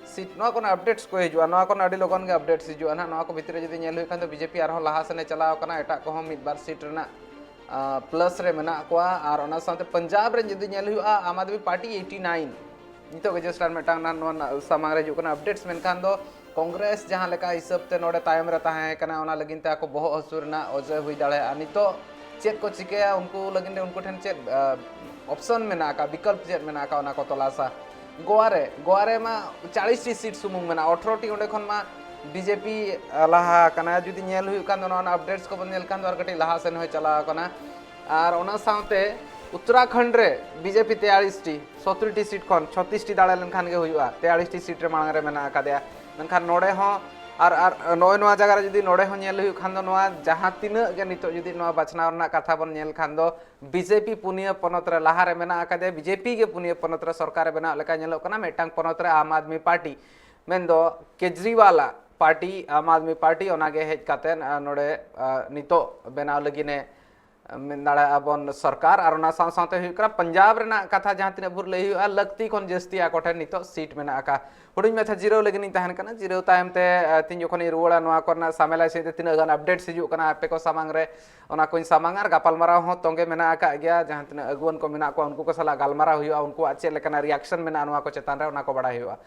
ᱥᱤᱴ, ᱱᱚᱣᱟ ᱠᱚᱨᱮᱱᱟᱜ ᱟᱯᱰᱮᱴᱥ ᱠᱚ ᱦᱤᱡᱩᱜᱼᱟ, ᱱᱚᱣᱟ ᱠᱚᱨᱮᱱᱟᱜ ᱟᱹᱰᱤ ᱞᱚᱜᱚᱱ ᱜᱮ ᱟᱯᱰᱮᱴᱥ ᱦᱤᱡᱩᱜᱼᱟ ᱱᱟᱦᱟᱜ᱾ ᱱᱚᱣᱟ ᱠᱚ ᱵᱷᱤᱛᱨᱤ ᱨᱮ ᱡᱩᱫᱤ ᱧᱮᱞ ᱦᱩᱭᱩᱜ ᱠᱷᱟᱱ ᱫᱚ ᱵᱤᱡᱮᱯᱤ ᱟᱨᱦᱚᱸ ᱞᱟᱦᱟ ᱥᱮᱱᱮ ᱪᱟᱞᱟᱣ ᱟᱠᱟᱱᱟ, ᱮᱴᱟᱜ ᱠᱚᱦᱚᱸ ᱢᱤᱫ ᱵᱟᱨ ᱥᱤᱴ ᱨᱮᱱᱟᱜ ᱯᱞᱟᱥ ᱨᱮ ᱢᱮᱱᱟᱜ ᱠᱚᱣᱟ᱾ ᱟᱨ ᱚᱱᱟ ᱥᱟᱶᱛᱮ ᱯᱟᱧᱡᱟᱵᱽ ᱨᱮ ᱡᱩᱫᱤ ᱧᱮᱞ ᱦᱩᱭᱩᱜᱼᱟ, ᱟᱢ ᱟᱫᱢᱤ ᱯᱟᱨᱴᱤ ᱮᱭᱤᱴᱤ ᱱᱟᱭᱤᱱ, ᱱᱤᱛᱚᱜ ᱜᱮ ᱡᱟᱥᱴ ᱟᱨ ᱢᱤᱫᱴᱟᱝ ᱱᱟᱦᱟᱜ ᱱᱚᱣᱟ ᱨᱮᱱᱟᱜ ᱥᱟᱢᱟᱝ ᱨᱮ ᱦᱤᱡᱩᱜ ᱠᱟᱱᱟ ᱟᱯᱰᱮᱴᱥ, ᱢᱮᱱᱠᱷᱟᱱ ᱫᱚ ᱠᱚᱝᱜᱨᱮᱥ ᱡᱟᱦᱟᱸ ᱞᱮᱠᱟ ᱦᱤᱥᱟᱹᱵ ᱛᱮ ᱱᱚᱰᱮ ᱛᱟᱭᱚᱢ ᱨᱮ ᱛᱟᱦᱮᱸ ᱠᱟᱱᱟ, ᱚᱱᱟ ᱞᱟᱹᱜᱤᱫ ᱛᱮ ᱟᱠᱚ ᱵᱚᱦᱚᱜ ᱦᱟᱹᱥᱩ ᱨᱮᱱᱟᱜ ᱚᱡᱮ ᱦᱩᱭ ᱫᱟᱲᱮᱭᱟᱜᱼᱟ᱾ ᱱᱤᱛᱚᱜ ᱪᱮᱫ ᱠᱚ ᱪᱤᱠᱟᱹᱭᱟ, ᱩᱱᱠᱩ ᱞᱟᱹᱜᱤᱫ ᱛᱮ ᱩᱱᱠᱩ ᱴᱷᱮᱱ ᱪᱮᱫ ᱚᱯᱥᱚᱱ ᱢᱮᱱᱟᱜ ᱟᱠᱟᱫ, ᱵᱤᱠᱚᱞᱯ ᱪᱮᱫ ᱢᱮᱱᱟᱜ ᱟᱠᱟᱫ, ᱚᱱᱟ ᱠᱚ ᱛᱚᱞᱟᱥᱟ᱾ ᱜᱳᱣᱟ ᱨᱮ, ᱜᱳᱣᱟ ᱨᱮ ᱢᱟ ᱪᱟᱞᱤᱥ ᱴᱤ ᱥᱤᱴ ᱥᱩᱢᱩᱝ ᱢᱮᱱᱟᱜᱼᱟ, ᱟᱴᱷᱨᱚ ᱴᱤ ᱚᱸᱰᱮ ᱠᱷᱚᱱ ᱢᱟ ᱵᱤᱡᱮᱯᱤ ᱞᱟᱦᱟ ᱟᱠᱟᱱᱟ᱾ ᱡᱩᱫᱤ ᱧᱮᱞ ᱦᱩᱭᱩᱜ ᱠᱷᱟᱱ ᱫᱚ, ᱱᱚᱣᱟ ᱟᱯᱰᱮᱴᱥ ᱠᱚᱵᱚᱱ ᱧᱮᱞ ᱠᱷᱟᱱ ᱫᱚ ᱟᱨ ᱠᱟᱹᱴᱤᱡ ᱞᱟᱦᱟ ᱥᱮᱱ ᱦᱚᱸᱭ ᱪᱟᱞᱟᱣ ᱟᱠᱟᱱᱟ᱾ ᱟᱨ ᱚᱱᱟ ᱥᱟᱶᱛᱮ ᱩᱛᱛᱚᱨᱟᱠᱷᱚᱸᱰ ᱨᱮ ᱵᱤᱡᱮᱯᱤ ᱛᱮᱭᱟᱞᱤᱥ ᱴᱤ, ᱥᱚᱛᱨᱤ ᱴᱤ ᱥᱤᱴ ᱠᱷᱚᱱ ᱪᱷᱚᱛᱤᱥ ᱴᱤ ᱫᱟᱲᱮ ᱞᱮᱱᱠᱷᱟᱱ ᱜᱮ ᱦᱩᱭᱩᱜᱼᱟ, ᱛᱮᱭᱟᱞᱤᱥ ᱴᱤ ᱥᱤᱴ ᱨᱮ ᱢᱟᱲᱟᱝ ᱨᱮ ᱢᱮᱱᱟᱜ ᱟᱠᱟᱫᱮᱭᱟ᱾ ᱢᱮᱱᱠᱷᱟᱱ ᱱᱚᱰᱮ ᱦᱚᱸ ᱟᱨ, ᱟᱨ ᱱᱚᱜᱼᱚᱭ ᱱᱚᱣᱟ ᱡᱟᱭᱜᱟ ᱨᱮ ᱡᱩᱫᱤ ᱱᱚᱰᱮ ᱦᱚᱸ ᱧᱮᱞ ᱦᱩᱭᱩᱜ ᱠᱷᱟᱱ ᱫᱚ, ᱱᱚᱣᱟ ᱡᱟᱦᱟᱸ ᱛᱤᱱᱟᱹᱜ ᱜᱮ ᱱᱤᱛᱚᱜ ᱡᱩᱫᱤ ᱱᱚᱣᱟ ᱵᱟᱪᱷᱱᱟᱣ ᱨᱮᱱᱟᱜ ᱠᱟᱛᱷᱟ ᱵᱚᱱ ᱧᱮᱞ ᱠᱷᱟᱱ ᱫᱚ, ᱵᱤᱡᱮᱯᱤ ᱯᱩᱱᱭᱟᱹ ᱯᱚᱱᱚᱛ ᱨᱮ ᱞᱟᱦᱟ ᱨᱮ ᱢᱮᱱᱟᱜ ᱟᱠᱟᱫᱮᱭᱟ, ᱵᱤᱡᱮᱯᱤ ᱜᱮ ᱯᱩᱱᱭᱟᱹ ᱯᱚᱱᱚᱛ ᱨᱮ ᱥᱚᱨᱠᱟᱨ ᱮ ᱵᱮᱱᱟᱣ ᱞᱮᱠᱟ ᱧᱮᱞᱚᱜ ᱠᱟᱱᱟ᱾ ᱢᱤᱫᱴᱟᱝ ᱯᱚᱱᱚᱛ ᱨᱮ ᱟᱢ ᱟᱫᱢᱤ ᱯᱟᱨᱴᱤ, ᱢᱮᱱᱫᱚ ᱠᱮᱡᱨᱤᱣᱟᱞᱟᱜ ᱯᱟᱨᱴᱤ, ᱟᱢ ᱟᱫᱢᱤ ᱯᱟᱨᱴᱤ, ᱚᱱᱟᱜᱮ ᱦᱮᱡ ᱠᱟᱛᱮᱫ, ᱟᱨ ᱱᱚᱰᱮ, ᱟᱨ ᱱᱤᱛᱚᱜ ᱵᱮᱱᱟᱣ ᱞᱟᱹᱜᱤᱫ ᱮ, ᱢᱮᱱ ᱫᱟᱲᱮᱭᱟᱜᱼᱟ ᱵᱚᱱ, ᱥᱚᱨᱠᱟᱨ᱾ ᱟᱨ ᱚᱱᱟ ᱥᱟᱶ ᱥᱟᱶᱛᱮ ᱦᱩᱭᱩᱜ ᱠᱟᱱᱟ, ᱯᱟᱧᱡᱟᱵᱽ ᱨᱮᱱᱟᱜ ᱠᱟᱛᱷᱟ ᱡᱟᱦᱟᱸ ᱛᱤᱱᱟᱹᱜ ᱵᱷᱳᱨ ᱞᱟᱹᱭ ᱦᱩᱭᱩᱜᱼᱟ, ᱞᱟᱹᱠᱛᱤ ᱠᱷᱚᱱ ᱡᱟᱹᱥᱛᱤ ᱟᱠᱚ ᱴᱷᱮᱱ ᱱᱤᱛᱚᱜ ᱥᱤᱴ ᱢᱮᱱᱟᱜ ᱟᱠᱟᱫ᱾ ᱦᱩᱰᱤᱧ ᱢᱟᱪᱷᱟ ᱡᱤᱨᱟᱹᱣ ᱞᱟᱹᱜᱤᱫ ᱤᱧ ᱛᱟᱦᱮᱱ ᱠᱟᱱᱟ᱾ ᱡᱤᱨᱟᱹᱣ ᱛᱟᱭᱚᱢ ᱛᱮ, ᱟᱨ, ᱛᱤᱧ ᱡᱚᱠᱷᱚᱱᱤᱧ ᱨᱩᱣᱟᱹᱲᱟ, ᱱᱚᱣᱟ ᱠᱚᱨᱮᱱᱟᱜ ᱥᱟᱢᱮᱞᱟᱭ ᱥᱮᱫ ᱛᱮ ᱛᱤᱱᱟᱹᱜ ᱜᱟᱱ ᱟᱯᱰᱮᱴᱥ ᱦᱤᱡᱩᱜ ᱠᱟᱱᱟ ᱟᱯᱮ ᱠᱚ ᱥᱟᱢᱟᱝ ᱨᱮ, ᱚᱱᱟ ᱠᱚᱧ ᱥᱟᱢᱟᱝᱟ᱾ ᱟᱨ ᱜᱟᱯᱟᱞᱢᱟᱨᱟᱣ ᱦᱚᱸ ᱛᱚᱸᱜᱮ ᱢᱮᱱᱟᱜ ᱟᱠᱟᱫ ᱜᱮᱭᱟ᱾ ᱡᱟᱦᱟᱸ ᱛᱤᱱᱟᱹᱜ ᱟᱹᱜᱩᱣᱟᱹᱱ ᱠᱚ ᱢᱮᱱᱟᱜ ᱠᱚᱣᱟ, ᱩᱱᱠᱩ ᱠᱚ ᱥᱟᱞᱟᱜ ᱜᱟᱞᱢᱟᱨᱟᱣ ᱦᱩᱭᱩᱜᱼᱟ, ᱩᱱᱠᱩᱣᱟᱜ ᱪᱮᱫ ᱞᱮᱠᱟᱱᱟᱜ ᱨᱤᱭᱟᱠᱥᱚᱱ ᱢᱮᱱᱟᱜᱼᱟ, ᱱᱚᱣᱟ ᱠᱚ ᱪᱮᱛᱟᱱ ᱨᱮ, ᱚᱱᱟ ᱠᱚ ᱵᱟᱲᱟᱭ ᱦᱩᱭᱩᱜᱼᱟ᱾